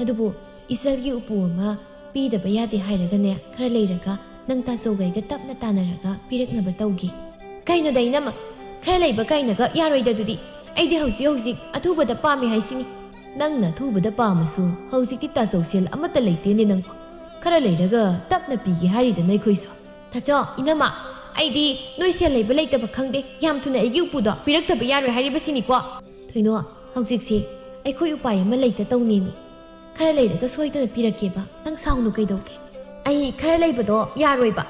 ꯑꯗꯨꯕꯨ ꯏꯆꯜꯒꯤ ꯎꯄꯨ ꯑꯃ ꯄꯤꯗꯕ ꯌꯥꯗꯦ ꯍꯥꯏꯔꯒꯅꯦ, ꯈꯔ ꯂꯩꯔꯒ ꯅꯪ ꯇꯥꯆꯧꯒꯩꯒ ꯇꯞꯅ ꯇꯥꯟꯅꯔꯒ ꯄꯤꯔꯛꯅꯕ ꯇꯧꯒꯦ꯫" "ꯀꯩꯅꯣꯗ ꯏꯅꯝꯃ, ꯈꯔ ꯂꯩꯕ ꯀꯥꯏꯅꯒ ꯌꯥꯔꯣꯏꯗ ꯑꯗꯨꯗꯤ꯫ ꯑꯩꯗꯤ ꯍꯧꯖꯤꯛ ꯍꯧꯖꯤꯛ ꯑꯊꯨꯕꯗ ꯄꯥꯝꯃꯤ ꯍꯥꯏꯁꯤꯅꯤ꯫" "ꯅꯪꯅ ꯑꯊꯨꯕꯗ ꯄꯥꯝꯃꯁꯨ ꯍꯧꯖꯤꯛꯇꯤ ꯇꯥꯆꯧ ꯁꯦꯜ ꯑꯃꯠꯇ ꯂꯩꯇꯦꯅꯦ ꯅꯪꯕꯨ꯫ ꯈꯔ ꯂꯩꯔꯒ ꯇꯞꯅ ꯄꯤꯒꯦ ꯍꯥꯏꯔꯤꯗꯅ ꯑꯩꯈꯣꯏꯁꯨ꯫" "ꯇꯥꯆꯧ, ꯏꯅꯝꯃ, ꯑꯩꯗꯤ ꯅꯣꯏ ꯁꯦꯜ ꯂꯩꯕ ꯂꯩꯇꯕ ꯈꯪꯗꯦ, ꯌꯥꯝ ꯊꯨꯅ ꯑꯩꯒꯤ ꯎꯄꯨꯗꯣ ꯄꯤꯔꯛꯇꯕ ꯌꯥꯔꯣꯏ ꯍꯥꯏꯔꯤꯕꯁꯤꯅꯤꯀꯣ꯫" "ꯊꯣꯏꯅꯣ, ꯍꯧꯖꯤꯛꯁꯦ ꯑꯩꯈꯣꯏ ꯎꯄꯥꯏ ꯑꯃ ꯂꯩꯇ ꯇꯧꯅꯦꯃꯤ꯫ ꯈꯔ ꯂꯩꯔꯒ ꯁꯣꯏꯗꯅ ꯄꯤꯔꯛꯀꯦꯕ, ꯅꯪ ꯁꯥꯎꯅꯨ ꯀꯩꯗꯧꯒꯦ?" "ꯑꯩ ꯈꯔ ꯂꯩꯕꯗꯣ ꯌꯥꯔꯣꯏꯕ꯫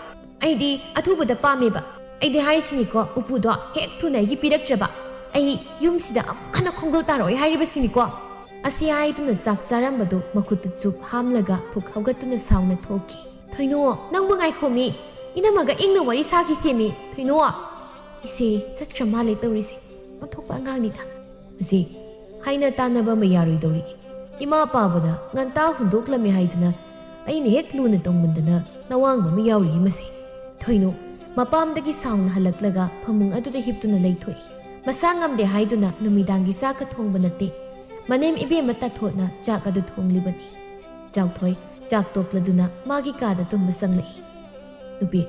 ꯑꯩꯗꯤ ꯑꯊꯨꯕꯗ ꯄꯥꯝꯃꯦꯕ꯫ ꯑꯩꯗꯤ ꯍꯥꯏꯔꯤꯁꯤꯅꯤꯀꯣ, ꯎꯄꯨꯗꯣ ꯍꯦꯛ ꯊꯨꯅ ꯑꯩꯒꯤ ꯄꯤꯔꯛꯇ꯭ꯔꯕ ꯑꯩ ꯌꯨꯝꯁꯤꯗ ꯑꯃꯨꯛ ꯍꯟꯅ ꯈꯣꯡꯒꯣꯜ ꯇꯥꯔꯛꯑꯣꯏ ꯍꯥꯏꯔꯤꯕꯁꯤꯅꯤꯀꯣ꯫ ꯑꯁꯤ ꯍꯥꯏꯗꯨꯅ ꯆꯥꯛ ꯆꯥꯔꯝꯕꯗꯨ ꯃꯈꯨꯠꯇ ꯆꯨꯞ ꯍꯥꯝꯂꯒ ꯐꯨꯛ ꯍꯧꯒꯠꯇꯨꯅ ꯁꯥꯎꯅ ꯊꯣꯛꯈꯤ꯫ "ꯊꯣꯏꯅꯣ, ꯅꯪꯕꯨ ꯉꯥꯏꯈꯣꯃꯤ꯫ ꯏꯅꯝꯃꯒ ꯏꯪꯅ ꯋꯥꯔꯤ ꯁꯥꯈꯤꯁꯦꯃꯤ, ꯊꯣꯏꯅꯣ꯫" "ꯏꯆꯦ, ꯆꯠꯈ꯭ꯔ ꯃꯥꯜꯂꯦ ꯇꯧꯔꯤꯁꯦ꯫ ꯑꯣꯟꯊꯣꯛꯄ ꯑꯉꯥꯡꯅꯤꯗ꯫ ꯑꯁꯤ ꯍꯥꯏꯅ ꯇꯥꯟꯅꯕ ꯑꯃ ꯌꯥꯔꯣꯏꯗꯧꯔꯤ꯫ ꯏꯃꯥ ꯄꯥꯕꯗ ꯉꯟꯇꯥ ꯍꯨꯟꯗꯣꯛꯂꯝꯃꯦ ꯍꯥꯏꯗꯅ ꯑꯩꯅ ꯍꯦꯛ ꯂꯨꯅ ꯇꯧꯃꯟꯗꯅ ꯅꯋꯥꯡꯕ ꯑꯃ ꯌꯥꯎꯔꯤ ꯃꯁꯤ꯫" ꯊꯣꯏꯅꯨ ꯃꯄꯥꯝꯗꯒꯤ ꯁꯥꯎꯅ ꯍꯜꯂꯛꯂꯒ ꯐꯃꯨꯡ ꯑꯗꯨꯗ ꯍꯤꯞꯇꯨꯅ ꯂꯩꯊꯣꯛꯏ꯫ ꯃꯁꯥ ꯉꯝꯗꯦ ꯍꯥꯏꯗꯨꯅ ꯅꯨꯃꯤꯗꯥꯡꯒꯤ ꯆꯥꯛꯀ ꯊꯣꯡꯕ ꯅꯠꯇꯦ꯫ ꯃꯅꯦꯝ ꯏꯕꯦꯝꯃ ꯇꯥꯊꯣꯠꯅ ꯆꯥꯛ ꯑꯗꯨ ꯊꯣꯡꯂꯤꯕꯅꯤ꯫ ꯆꯥꯎꯊꯣꯏ ꯆꯥꯛ ꯇꯣꯛꯂꯗꯨꯅ ꯃꯥꯒꯤ ꯀꯥꯗ ꯇꯨꯝꯕ ꯆꯪꯂꯛꯏ꯫ "ꯅꯨꯄꯤ,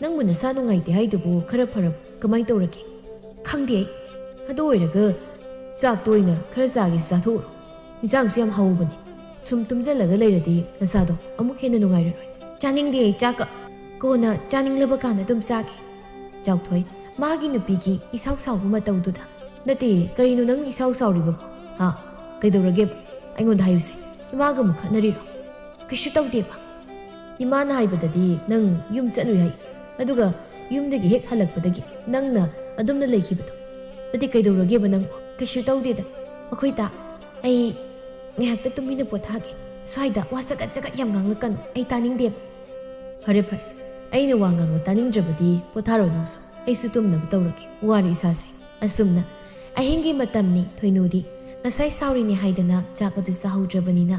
ꯅꯪꯕꯨ ꯅꯁꯥ ꯅꯨꯡꯉꯥꯏꯇꯦ ꯍꯥꯏꯗꯨꯕꯨ ꯈꯔ ꯐꯔꯕ? ꯀꯃꯥꯏ ꯇꯧꯔꯒꯦ?" "ꯈꯪꯗꯦ ꯑꯩ꯫ ꯑꯗꯨ ꯑꯣꯏꯔꯒ ꯆꯥꯛꯇꯣ ꯑꯣꯏꯅ ꯈꯔ ꯆꯥꯒꯦꯁꯨ ꯆꯥꯊꯣꯛꯎꯔꯣ꯫ ꯏꯟꯁꯥꯡꯁꯨ ꯌꯥꯝ ꯍꯥꯎꯕꯅꯤ꯫ ꯁꯨꯝ ꯇꯨꯝꯖꯜꯂꯒ ꯂꯩꯔꯗꯤ ꯅꯁꯥꯗꯣ ꯑꯃꯨꯛ ꯍꯦꯟꯅ ꯅꯨꯡꯉꯥꯏꯔꯔꯣꯏ꯫" "ꯆꯥꯅꯤꯡꯗꯦ ꯑꯩ ꯆꯥꯛꯀ꯫ ꯀꯣꯟꯅ ꯆꯥꯅꯤꯡꯂꯕ ꯀꯥꯟꯗ ꯑꯗꯨꯝ ꯆꯥꯒꯦ꯫" ꯆꯥꯎꯊꯣꯏ ꯃꯥꯒꯤ ꯅꯨꯄꯤꯒꯤ ꯏꯁꯥꯎ ꯁꯥꯎꯕ ꯃꯇꯧꯗꯨꯗ, "ꯅꯠꯇꯦ, ꯀꯔꯤꯅꯣ ꯅꯪ ꯏꯁꯥꯎ ꯁꯥꯎꯔꯤꯕꯕꯣ? ꯍꯥ? ꯀꯩꯗꯧꯔꯒꯦꯕ? ꯑꯩꯉꯣꯟꯗ ꯍꯥꯏꯌꯨꯁꯦ꯫ ꯏꯃꯥꯒ ꯑꯃꯨꯛ ꯈꯠꯅꯔꯤꯔꯣ?" "ꯀꯩꯁꯨ ꯇꯧꯗꯦꯕ꯫ ꯏꯃꯥꯅ ꯍꯥꯏꯕꯗꯗꯤ ꯅꯪ ꯌꯨꯝ ꯆꯠꯂꯨꯏ ꯍꯥꯏ꯫ ꯑꯗꯨꯒ ꯌꯨꯝꯗꯒꯤ ꯍꯦꯛ ꯍꯜꯂꯛꯄꯗꯒꯤ ꯅꯪꯅ ꯑꯗꯨꯝꯅ ꯂꯩꯈꯤꯕꯗꯣ꯫ ꯑꯗꯨꯗꯤ ꯀꯩꯗꯧꯔꯒꯦꯕ ꯅꯪ?" "ꯀꯩꯁꯨ ꯇꯧꯗꯦꯗ꯫ ꯑꯩꯈꯣꯏ ꯇꯥ, ꯑꯩ ꯉꯥꯏꯍꯥꯛꯇ ꯇꯨꯃꯤꯟꯅ ꯄꯣꯊꯥꯒꯦ꯫ ꯁ꯭ꯋꯥꯏꯗ ꯋꯥ ꯆꯒꯠ ꯆꯒꯠ ꯌꯥꯝ ꯉꯥꯡꯂꯛꯀꯅꯨ꯫ ꯑꯩ ꯇꯥꯅꯤꯡꯗꯦꯕ꯫" "ꯐꯔꯦ ꯐꯔꯦ, ꯑꯩꯅ ꯋꯥ ꯉꯥꯡꯕ ꯇꯥꯅꯤꯡꯗ꯭ꯔꯕꯗꯤ ꯄꯣꯊꯥꯔꯣ ꯅꯪꯁꯨ꯫ ꯑꯩꯁꯨ ꯇꯨꯝꯅꯕ ꯇꯧꯔꯒꯦ꯫ ꯋꯥꯔꯦ ꯏꯁꯥꯁꯦ꯫" ꯑꯁꯨꯝꯅ ꯑꯍꯤꯡꯒꯤ ꯃꯇꯝꯅꯤ꯫ ꯊꯣꯏꯅꯨꯗꯤ ꯉꯁꯥꯏ ꯁꯥꯎꯔꯤꯅꯦ ꯍꯥꯏꯗꯅ ꯆꯥꯛ ꯑꯗꯨ ꯆꯥꯍꯧꯗ꯭ꯔꯕꯅꯤꯅ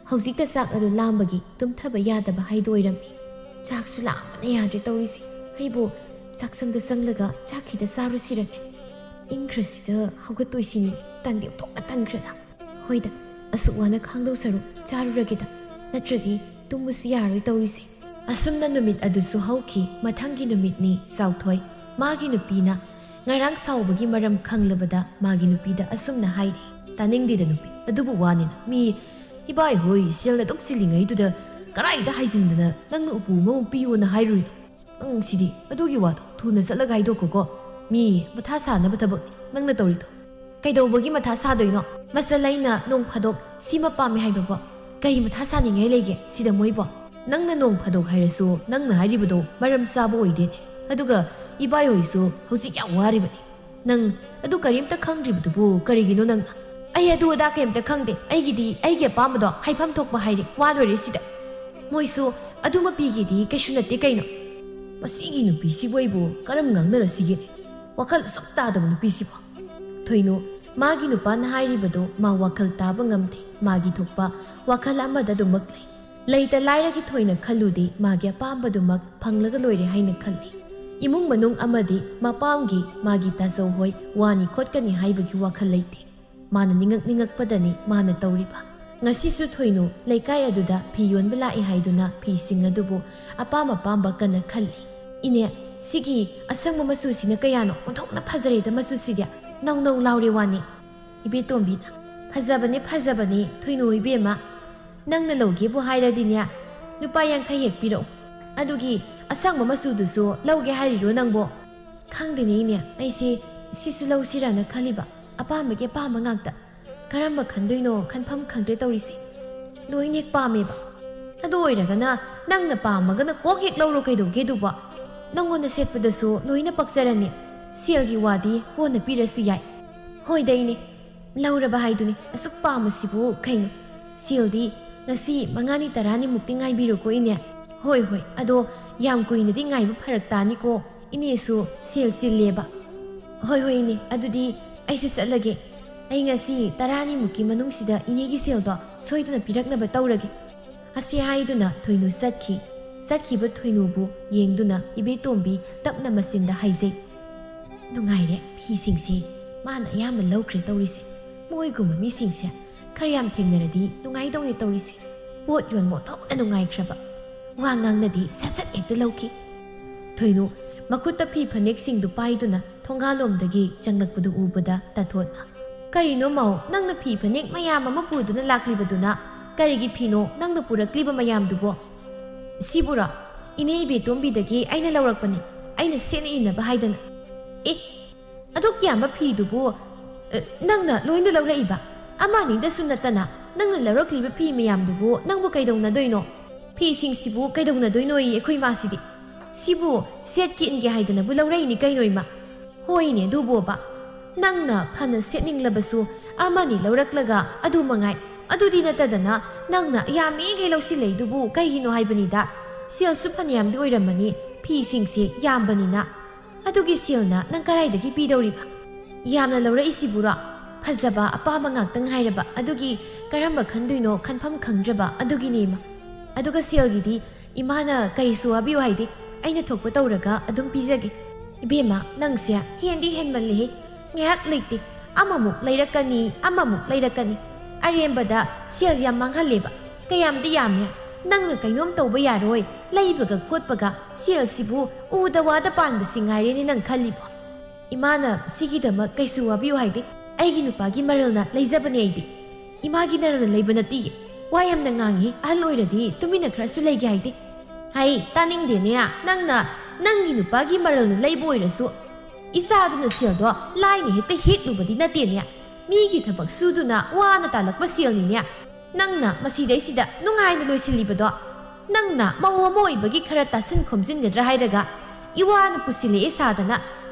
ꯍꯧꯖꯤꯛꯇ ꯆꯥꯛ ꯑꯗꯨ ꯂꯥꯝꯕꯒꯤ ꯇꯨꯝꯊꯕ ꯌꯥꯗꯕ ꯍꯥꯏꯗꯣ ꯑꯣꯏꯔꯝꯃꯤ꯫ "ꯆꯥꯛꯁꯨ ꯂꯥꯝꯕꯅ ꯌꯥꯗ꯭ꯔꯦ ꯇꯧꯔꯤꯁꯦ꯫ ꯑꯩꯕꯨ ꯆꯥꯛꯁꯪꯗ ꯆꯪꯂꯒ ꯆꯥꯛ ꯈꯤꯇ ꯆꯥꯔꯨꯁꯤꯔꯅꯦ? ꯏꯪꯈ꯭ꯔꯁꯤꯗ ꯍꯧꯒꯠꯇꯣꯏꯁꯤꯅꯤ꯫ ꯇꯟꯗꯤ ꯑꯣꯟꯊꯣꯛꯅ ꯇꯟꯈ꯭ꯔꯦꯗ꯫ ꯍꯣꯏꯗ, ꯑꯁꯨꯛ ꯋꯥꯅ ꯈꯥꯡꯗꯧ ꯁꯔꯨꯛ ꯆꯥꯔꯨꯔꯒꯦꯗ, ꯅꯠꯇ꯭ꯔꯗꯤ ꯇꯨꯝꯕꯁꯨ ꯌꯥꯔꯣꯏ ꯇꯧꯔꯤꯁꯦ꯫" ꯑꯁꯨꯝꯅ ꯅꯨꯃꯤꯠ ꯑꯗꯨꯁꯨ ꯍꯧꯈꯤ꯫ ꯃꯊꯪꯒꯤ ꯅꯨꯃꯤꯠꯅꯤ꯫ ꯆꯥꯎꯊꯣꯏ ꯃꯥꯒꯤ ꯅꯨꯄꯤꯅ ꯉꯔꯥꯡ ꯁꯥꯎꯕꯒꯤ ꯃꯔꯝ ꯈꯪꯂꯕꯗ ꯃꯥꯒꯤ ꯅꯨꯄꯤꯗ ꯑꯁꯨꯝꯅ ꯍꯥꯏꯔꯤ꯫ "ꯇꯥꯅꯤꯡꯗꯦꯗ ꯅꯨꯄꯤ, ꯑꯗꯨꯕꯨ ꯋꯥꯅꯤꯅ꯫ ꯃꯤ ꯏꯕꯥꯏꯍꯣꯏ ꯁꯦꯜ ꯑꯗꯨꯛ ꯆꯤꯜꯂꯤꯉꯩꯗꯨꯗ ꯀꯗꯥꯏꯗ ꯍꯥꯏꯖꯤꯟꯗꯅ ꯅꯪꯅ ꯎꯄꯨ ꯑꯃꯃꯨꯛ ꯄꯤꯌꯣꯅ ꯍꯥꯏꯔꯨꯏꯅꯣ? ꯅꯪ ꯁꯤꯗꯤ ꯑꯗꯨꯒꯤ ꯋꯥꯗꯣ ꯊꯨꯅ ꯆꯠꯂꯒ ꯍꯥꯏꯗꯣꯛꯈꯣꯀꯣ꯫ ꯃꯤ ꯃꯊꯥ ꯁꯥꯅꯕ ꯊꯕꯛꯅꯤ ꯅꯪꯅ ꯇꯧꯔꯤꯗꯣ꯫" "ꯀꯩꯗꯧꯕꯒꯤ ꯃꯊꯥ ꯁꯥꯗꯣꯏꯅꯣ? ꯃꯆꯜ ꯑꯩꯅ ꯅꯣꯡ ꯐꯥꯗꯣꯛ ꯁꯤꯃ ꯄꯥꯝꯃꯦ ꯍꯥꯏꯕꯕꯣ ꯀꯔꯤ ꯃꯊꯥ ꯁꯥꯅꯤꯡꯉꯥꯏ ꯂꯩꯒꯦ ꯁꯤꯗ ꯃꯣꯏꯕꯣ?" "ꯅꯪꯅ ꯅꯣꯡ ꯐꯥꯗꯣꯛ ꯍꯥꯏꯔꯁꯨ ꯅꯪꯅ ꯍꯥꯏꯔꯤꯕꯗꯣ ꯃꯔꯝ ꯆꯥꯕ ꯑꯣꯏꯗꯦꯅꯦ꯫ ꯑꯗꯨꯒ ꯏꯕꯥꯏ ꯍꯣꯏꯁꯨ ꯍꯧꯖꯤꯛ ꯌꯥꯝ ꯋꯥꯔꯤꯕꯅꯤ꯫ ꯅꯪ ꯑꯗꯨ ꯀꯔꯤꯝꯇ ꯈꯪꯗ꯭ꯔꯤꯕꯗꯨꯕꯨ ꯀꯔꯤꯒꯤꯅꯣ ꯅꯪꯅ?" "ꯑꯩ ꯑꯗꯨ ꯑꯗꯥ ꯀꯩꯝꯇ ꯈꯪꯗꯦ꯫ ꯑꯩꯒꯤꯗꯤ ꯑꯩꯒꯤ ꯑꯄꯥꯝꯕꯗꯣ ꯍꯥꯏꯐꯝ ꯊꯣꯛꯄ ꯍꯥꯏꯔꯦ꯫ ꯋꯥ ꯂꯣꯏꯔꯦ ꯁꯤꯗ꯫ ꯃꯣꯏꯁꯨ ꯑꯗꯨꯃ ꯄꯤꯒꯦꯗꯤ ꯀꯩꯁꯨ ꯅꯠꯇꯦ ꯀꯩꯅꯣ?" ꯃꯁꯤꯒꯤ ꯅꯨꯄꯤꯁꯤꯕꯨ ꯑꯩꯕꯨ ꯀꯔꯝ ꯉꯥꯡꯅꯔꯁꯤꯒꯦ? ꯋꯥꯈꯜ ꯑꯁꯨꯛ ꯇꯥꯗꯕ ꯅꯨꯄꯤꯁꯤꯕꯨ꯫ ꯊꯣꯏꯅꯨ, ꯃꯥꯒꯤ ꯅꯨꯄꯥꯅ ꯍꯥꯏꯔꯤꯕꯗꯨ ꯃꯥ ꯋꯥꯈꯜ ꯇꯥꯕ ꯉꯝꯗꯦ꯫ ꯃꯥꯒꯤ ꯊꯣꯛꯄ ꯋꯥꯈꯜ ꯑꯃꯗ ꯑꯗꯨꯃꯛ ꯂꯩ꯫ ꯂꯩꯇ ꯂꯥꯏꯔꯒꯤ ꯊꯣꯏꯅ ꯈꯜꯂꯨꯗꯦ, ꯃꯥꯒꯤ ꯑꯄꯥꯝꯕꯗꯨꯃꯛ ꯐꯪꯂꯒ ꯂꯣꯏꯔꯦ ꯍꯥꯏꯅ ꯈꯜꯂꯤ꯫ ꯏꯃꯨꯡ ꯃꯅꯨꯡ ꯑꯃꯗꯤ ꯃꯄꯥꯝꯒꯤ ꯃꯥꯒꯤ ꯇꯥꯖꯧ ꯍꯣꯏ ꯋꯥꯅꯤ ꯈꯣꯠꯀꯅꯤ ꯍꯥꯏꯕꯒꯤ ꯋꯥꯈꯜ ꯂꯩꯇꯦ꯫ ꯃꯥꯅ ꯅꯤꯡꯉꯛ ꯅꯤꯡꯉꯛꯄꯗꯅꯤ ꯃꯥꯅ ꯇꯧꯔꯤꯕ꯫ ꯉꯁꯤꯁꯨ ꯊꯣꯏꯅꯨ ꯂꯩꯀꯥꯏ ꯑꯗꯨꯗ ꯐꯤ ꯌꯣꯟꯕ ꯂꯥꯛꯏ ꯍꯥꯏꯗꯨꯅ ꯐꯤꯁꯤꯡ ꯑꯗꯨꯕꯨ ꯑꯄꯥꯝ ꯑꯄꯥꯝꯕ ꯀꯟꯅ ꯈꯜꯂꯤ꯫ "ꯏꯅꯦ, ꯁꯤꯒꯤ ꯑꯁꯪꯕ ꯃꯆꯨꯁꯤꯅ ꯀꯌꯥꯅꯣ? ꯑꯣꯟꯊꯣꯛꯅ ꯐꯖꯔꯦꯗ ꯃꯆꯨꯁꯤꯗꯤ꯫ ꯅꯧ ꯅꯧ ꯂꯥꯎꯔꯦ ꯋꯥꯅꯤ꯫" ꯏꯕꯦꯇꯣꯝꯕꯤꯅ, "ꯐꯖꯕꯅꯦ, ꯐꯖꯕꯅꯦ, ꯊꯣꯏꯅꯨ ꯏꯕꯦꯝꯃ꯫ ꯅꯪꯅ ꯂꯧꯒꯦꯕꯨ ꯍꯥꯏꯔꯗꯤꯅꯦ, ꯂꯨꯄꯥ ꯌꯥꯡꯈꯩ ꯍꯦꯛ ꯄꯤꯔꯛꯎ꯫ ꯑꯗꯨꯒꯤ ꯑꯁꯪꯕ ꯃꯆꯨꯗꯨꯁꯨ ꯂꯧꯒꯦ ꯍꯥꯏꯔꯤꯔꯣ ꯅꯪꯕꯣ?" "ꯈꯪꯗꯦꯅꯦ ꯏꯅꯦ, ꯑꯩꯁꯦ ꯁꯤꯁꯨ ꯂꯧꯁꯤꯔꯥꯅ ꯈꯜꯂꯤꯕ꯫ ꯑꯄꯥꯝꯕꯒꯤ ꯑꯄꯥꯝꯕ ꯉꯥꯛꯇ꯫ ꯀꯔꯝꯕ ꯈꯟꯗꯣꯏꯅꯣ ꯈꯟꯐꯝ ꯈꯪꯗ꯭ꯔꯦ ꯇꯧꯔꯤꯁꯦ꯫ ꯂꯣꯏꯅ ꯍꯦꯛ ꯄꯥꯝꯃꯦꯕ꯫ ꯑꯗꯨ ꯑꯣꯏꯔꯒꯅ ꯅꯪꯅ ꯄꯥꯝꯃꯒꯅ ꯀꯣꯛ ꯍꯦꯛ ꯂꯧꯔꯣ ꯀꯩꯗꯧꯒꯦ ꯑꯗꯨꯕꯣ? ꯅꯪꯉꯣꯟꯗ ꯁꯦꯠꯄꯗꯁꯨ ꯂꯣꯏꯅ ꯄꯛꯆꯔꯅꯤ꯫ ꯁꯦꯜꯒꯤ ꯋꯥꯗꯤ ꯀꯣꯟꯅ ꯄꯤꯔꯁꯨ ꯌꯥꯏ꯫" "ꯍꯣꯏꯗ ꯏꯅꯦ, ꯂꯧꯔꯕ ꯍꯥꯏꯗꯨꯅꯤ꯫ ꯑꯁꯨꯛ ꯄꯥꯝꯃꯁꯤꯕꯨ ꯀꯩꯅꯣ? ꯁꯦꯜꯗꯤ ꯉꯁꯤ ꯃꯉꯥꯅꯤ ꯇꯔꯥꯅꯤꯃꯨꯛꯇꯤ ꯉꯥꯏꯕꯤꯔꯣꯀꯣ ꯏꯅꯦ꯫" "ꯍꯣꯏ, ꯍꯣꯏ, ꯑꯗꯣ ꯌꯥꯝ ꯀꯨꯏꯅꯗꯤ ꯉꯥꯏꯕ ꯐꯔꯛ ꯇꯥꯅꯤꯀꯣ꯫ ꯏꯅꯦꯁꯨ ꯁꯦꯜ ꯆꯤꯜꯂꯦꯕ꯫" "ꯍꯣꯏ, ꯍꯣꯏ ꯏꯅꯦ, ꯑꯗꯨꯗꯤ ꯑꯩꯁꯨ ꯆꯠꯂꯒꯦ꯫ ꯑꯩ ꯉꯁꯤ ꯇꯔꯥꯅꯤꯃꯨꯛꯀꯤ ꯃꯅꯨꯡꯁꯤꯗ ꯏꯅꯦꯒꯤ ꯁꯦꯜꯗꯣ ꯁꯣꯏꯗꯅ ꯄꯤꯔꯛꯅꯕ ꯇꯧꯔꯒꯦ꯫" ꯑꯁꯤ ꯍꯥꯏꯗꯨꯅ ꯊꯣꯏꯅꯨ ꯆꯠꯈꯤ꯫ ꯆꯠꯈꯤꯕ ꯊꯣꯏꯅꯨꯕꯨ ꯌꯦꯡꯗꯨꯅ ꯏꯕꯦꯇꯣꯝꯕꯤ ꯇꯞꯅ ꯃꯆꯤꯟꯗ ꯍꯥꯏꯖꯩ, "ꯅꯨꯡꯉꯥꯏꯔꯦ, ꯐꯤꯁꯤꯡꯁꯦ ꯃꯥꯅ ꯑꯌꯥꯝꯕ ꯂꯧꯈ꯭ꯔꯦ ꯇꯧꯔꯤꯁꯦ꯫ ꯃꯣꯏꯒꯨꯝꯕ ꯃꯤꯁꯤꯡꯁꯦ ꯈꯔ ꯌꯥꯝ ꯊꯦꯡꯅꯔꯗꯤ ꯅꯨꯡꯉꯥꯏꯗꯧꯅꯦ ꯇꯧꯔꯤꯁꯦ꯫ ꯄꯣꯠ ꯌꯣꯟꯕ ꯑꯣꯟꯊꯣꯛꯅ ꯅꯨꯡꯉꯥꯏꯈ꯭ꯔꯕ꯫ ꯋꯥ ꯉꯥꯡꯅꯗꯤ ꯁꯠ ꯁꯠ ꯍꯦꯛꯇ ꯂꯧꯈꯤ꯫" ꯊꯣꯏꯅꯨ ꯃꯈꯨꯠꯇ ꯐꯤ ꯐꯅꯦꯛꯁꯤꯡꯗꯨ ꯄꯥꯏꯗꯨꯅ ꯊꯣꯡꯒꯥꯜꯂꯣꯝꯗꯒꯤ ꯆꯪꯂꯛꯄꯗꯨ ꯎꯕꯗ ꯇꯥꯊꯣꯠꯅ, "ꯀꯔꯤꯅꯣ ꯃꯧ, ꯅꯪꯅ ꯐꯤ ꯐꯅꯦꯛ ꯃꯌꯥꯝ ꯑꯃ ꯄꯨꯗꯨꯅ ꯂꯥꯛꯂꯤꯕꯗꯨꯅ? ꯀꯔꯤꯒꯤ ꯐꯤꯅꯣ ꯅꯪꯅ ꯄꯨꯔꯛꯂꯤꯕ ꯃꯌꯥꯝꯗꯨꯕꯣ?" "ꯁꯤꯕꯨꯔꯣ? ꯏꯅꯦ ꯏꯕꯦꯇꯣꯝꯕꯤꯗꯒꯤ ꯑꯩꯅ ꯂꯧꯔꯛꯄꯅꯤ, ꯑꯩꯅ ꯁꯦꯠꯅ ꯏꯟꯅꯕ ꯍꯥꯏꯗꯅ꯫" "ꯑꯦ, ꯑꯗꯨꯛ ꯌꯥꯝꯕ ꯐꯤꯗꯨꯕꯨ, ꯑ, ꯅꯪꯅ ꯂꯣꯏꯅ ꯂꯧꯔꯛꯏꯕ? ꯑꯃ ꯑꯅꯤꯗꯁꯨ ꯅꯠꯇꯅ ꯅꯪꯅ ꯂꯧꯔꯛꯂꯤꯕ ꯐꯤ ꯃꯌꯥꯝꯗꯨꯕꯨ ꯅꯪꯕꯨ ꯀꯩꯗꯧꯅꯗꯣꯏꯅꯣ? ꯐꯤ ꯐꯤꯁꯤꯡꯁꯤꯕꯨ ꯀꯩꯗꯧꯅꯗꯣꯏꯅꯣꯌꯦ ꯑꯩꯈꯣꯏ ꯏꯃꯥꯁꯤꯗꯤ꯫ ꯁꯤꯕꯨ ꯁꯦꯠꯀꯦ ꯏꯟꯒꯦ ꯍꯥꯏꯗꯅꯕꯨ ꯂꯧꯔꯛꯏꯅꯤ ꯀꯩꯅꯣ ꯏꯃꯥ꯫ ꯍꯣꯏꯅꯦ ꯑꯗꯨꯕꯣꯕ꯫ ꯅꯪꯅ ꯐꯅ ꯁꯦꯠꯅꯤꯡꯂꯕꯁꯨ ꯑꯃꯅꯤ ꯂꯧꯔꯛꯂꯒ ꯑꯗꯨ ꯃꯉꯥꯏ꯫ ꯑꯗꯨꯗꯤ ꯅꯠꯇꯗꯅ ꯅꯪꯅ ꯌꯥꯝꯃꯤꯈꯩ ꯂꯧꯁꯤꯜꯂꯛꯏꯗꯨꯕꯨ ꯀꯩꯒꯤꯅꯣ ꯍꯥꯏꯕꯅꯤꯗ꯫ ꯁꯦꯜꯁꯨ ꯐꯅꯌꯥꯝꯗꯤ ꯑꯣꯏꯔꯝꯃꯅꯤ ꯐꯤꯁꯤꯡꯁꯦ ꯌꯥꯝꯕꯅꯤꯅ꯫ ꯑꯗꯨꯒꯤ ꯁꯦꯜꯅ ꯅꯪ ꯀꯗꯥꯏꯗꯒꯤ ꯄꯤꯗꯧꯔꯤꯕ? ꯌꯥꯝꯅ ꯂꯧꯔꯛꯏꯁꯤꯕꯨꯔꯣ? ꯐꯖꯕ ꯑꯄꯥꯝꯕ ꯉꯥꯛꯇ ꯉꯥꯏꯔꯕ ꯑꯗꯨꯒꯤ ꯀꯔꯝꯕ ꯈꯟꯗꯣꯏꯅꯣ ꯈꯟꯐꯝ ꯈꯪꯗ꯭ꯔꯕ ꯑꯗꯨꯒꯤꯅꯦ ꯏꯃꯥ꯫ ꯑꯗꯨꯒ ꯁꯦꯜꯒꯤꯗꯤ ꯏꯃꯥꯅ ꯀꯔꯤꯁꯨ ꯋꯥꯕꯤꯌꯨ ꯍꯥꯏꯗꯦ꯫ ꯑꯩꯅ ꯊꯣꯛꯄ ꯇꯧꯔꯒ ꯑꯗꯨꯝ ꯄꯤꯖꯒꯦ꯫ ꯏꯕꯦꯝꯃ ꯅꯪꯁꯦ ꯍꯦꯟꯗꯤ ꯍꯦꯟꯃꯜꯂꯦꯍꯦ꯫ ꯉꯥꯏꯍꯥꯛ ꯂꯩꯇꯦ꯫ ꯑꯃꯃꯨꯛ ꯂꯩꯔꯛꯀꯅꯤ, ꯑꯃꯃꯨꯛ ꯂꯩꯔꯛꯀꯅꯤ꯫ ꯑꯔꯦꯝꯕꯗ ꯁꯦꯜ ꯌꯥꯝ ꯃꯥꯡꯍꯜꯂꯦꯕ꯫ ꯀꯌꯥꯝꯗꯤ ꯌꯥꯝꯃꯦ꯫ ꯅꯪꯅ ꯀꯩꯅꯣꯝ ꯇꯧꯕ ꯌꯥꯔꯣꯏ꯫ ꯂꯩꯕꯒ ꯈꯣꯠꯄꯒ ꯁꯦꯜꯁꯤꯕꯨ ꯎꯗ ꯋꯥꯗ ꯄꯥꯟꯕꯁꯤ ꯉꯥꯏꯔꯦꯅꯦ ꯅꯪ ꯈꯜꯂꯤꯕꯣ꯫ ꯏꯃꯥꯅ ꯁꯤꯒꯤꯗꯃꯛ ꯀꯩꯁꯨ ꯋꯥꯕꯤꯌꯨ ꯍꯥꯏꯗꯦ꯫ ꯑꯩꯒꯤ ꯅꯨꯄꯥꯒꯤ ꯃꯔꯜꯅ ꯂꯩꯖꯕꯅꯦ ꯑꯩꯗꯤ꯫ ꯏꯃꯥꯒꯤ ꯅꯔꯜꯅ ꯂꯩꯕ ꯅꯠꯇꯤꯌꯦ꯫ ꯋꯥ ꯌꯥꯝꯅ ꯉꯥꯡꯉꯤ꯫ ꯑꯍꯜ ꯑꯣꯏꯔꯗꯤ ꯇꯨꯃꯤꯟꯅ ꯈꯔꯁꯨ ꯂꯩꯒꯦ ꯍꯥꯏꯗꯦ꯫ ꯍꯩ, ꯇꯥꯅꯤꯡꯗꯦꯅꯦ꯫ ꯅꯪꯅ ꯅꯪꯒꯤ ꯅꯨꯄꯥꯒꯤ ꯃꯔꯜꯅ ꯂꯩꯕ ꯑꯣꯏꯔꯁꯨ ꯏꯆꯥꯗꯨꯅ ꯁꯦꯜꯗꯣ ꯂꯥꯏꯅ ꯍꯦꯛꯇ ꯍꯦꯛꯂꯨꯕꯗꯤ ꯅꯠꯇꯦꯅꯦ꯫ ꯃꯤꯒꯤ ꯊꯕꯛ ꯁꯨꯗꯨꯅ ꯋꯥꯅ ꯇꯥꯜꯂꯛꯄ ꯁꯦꯜꯅꯤꯅꯦ꯫ ꯅꯪꯅ ꯃꯁꯤꯗꯩꯁꯤꯗ ꯅꯨꯡꯉꯥꯏꯅ ꯂꯣꯏꯁꯤꯜꯂꯤꯕꯗꯣ꯫ ꯅꯪꯅ ꯃꯧ ꯑꯃ ꯑꯣꯏꯕꯒꯤ ꯈꯔ ꯇꯥꯁꯤꯟ ꯈꯣꯝꯖꯤꯟꯒꯗ꯭ꯔꯥ ꯍꯥꯏꯔꯒ ꯏꯋꯥꯅ ꯄꯨꯁꯤꯜꯂꯛꯑꯦ ꯁꯥꯗꯅ꯫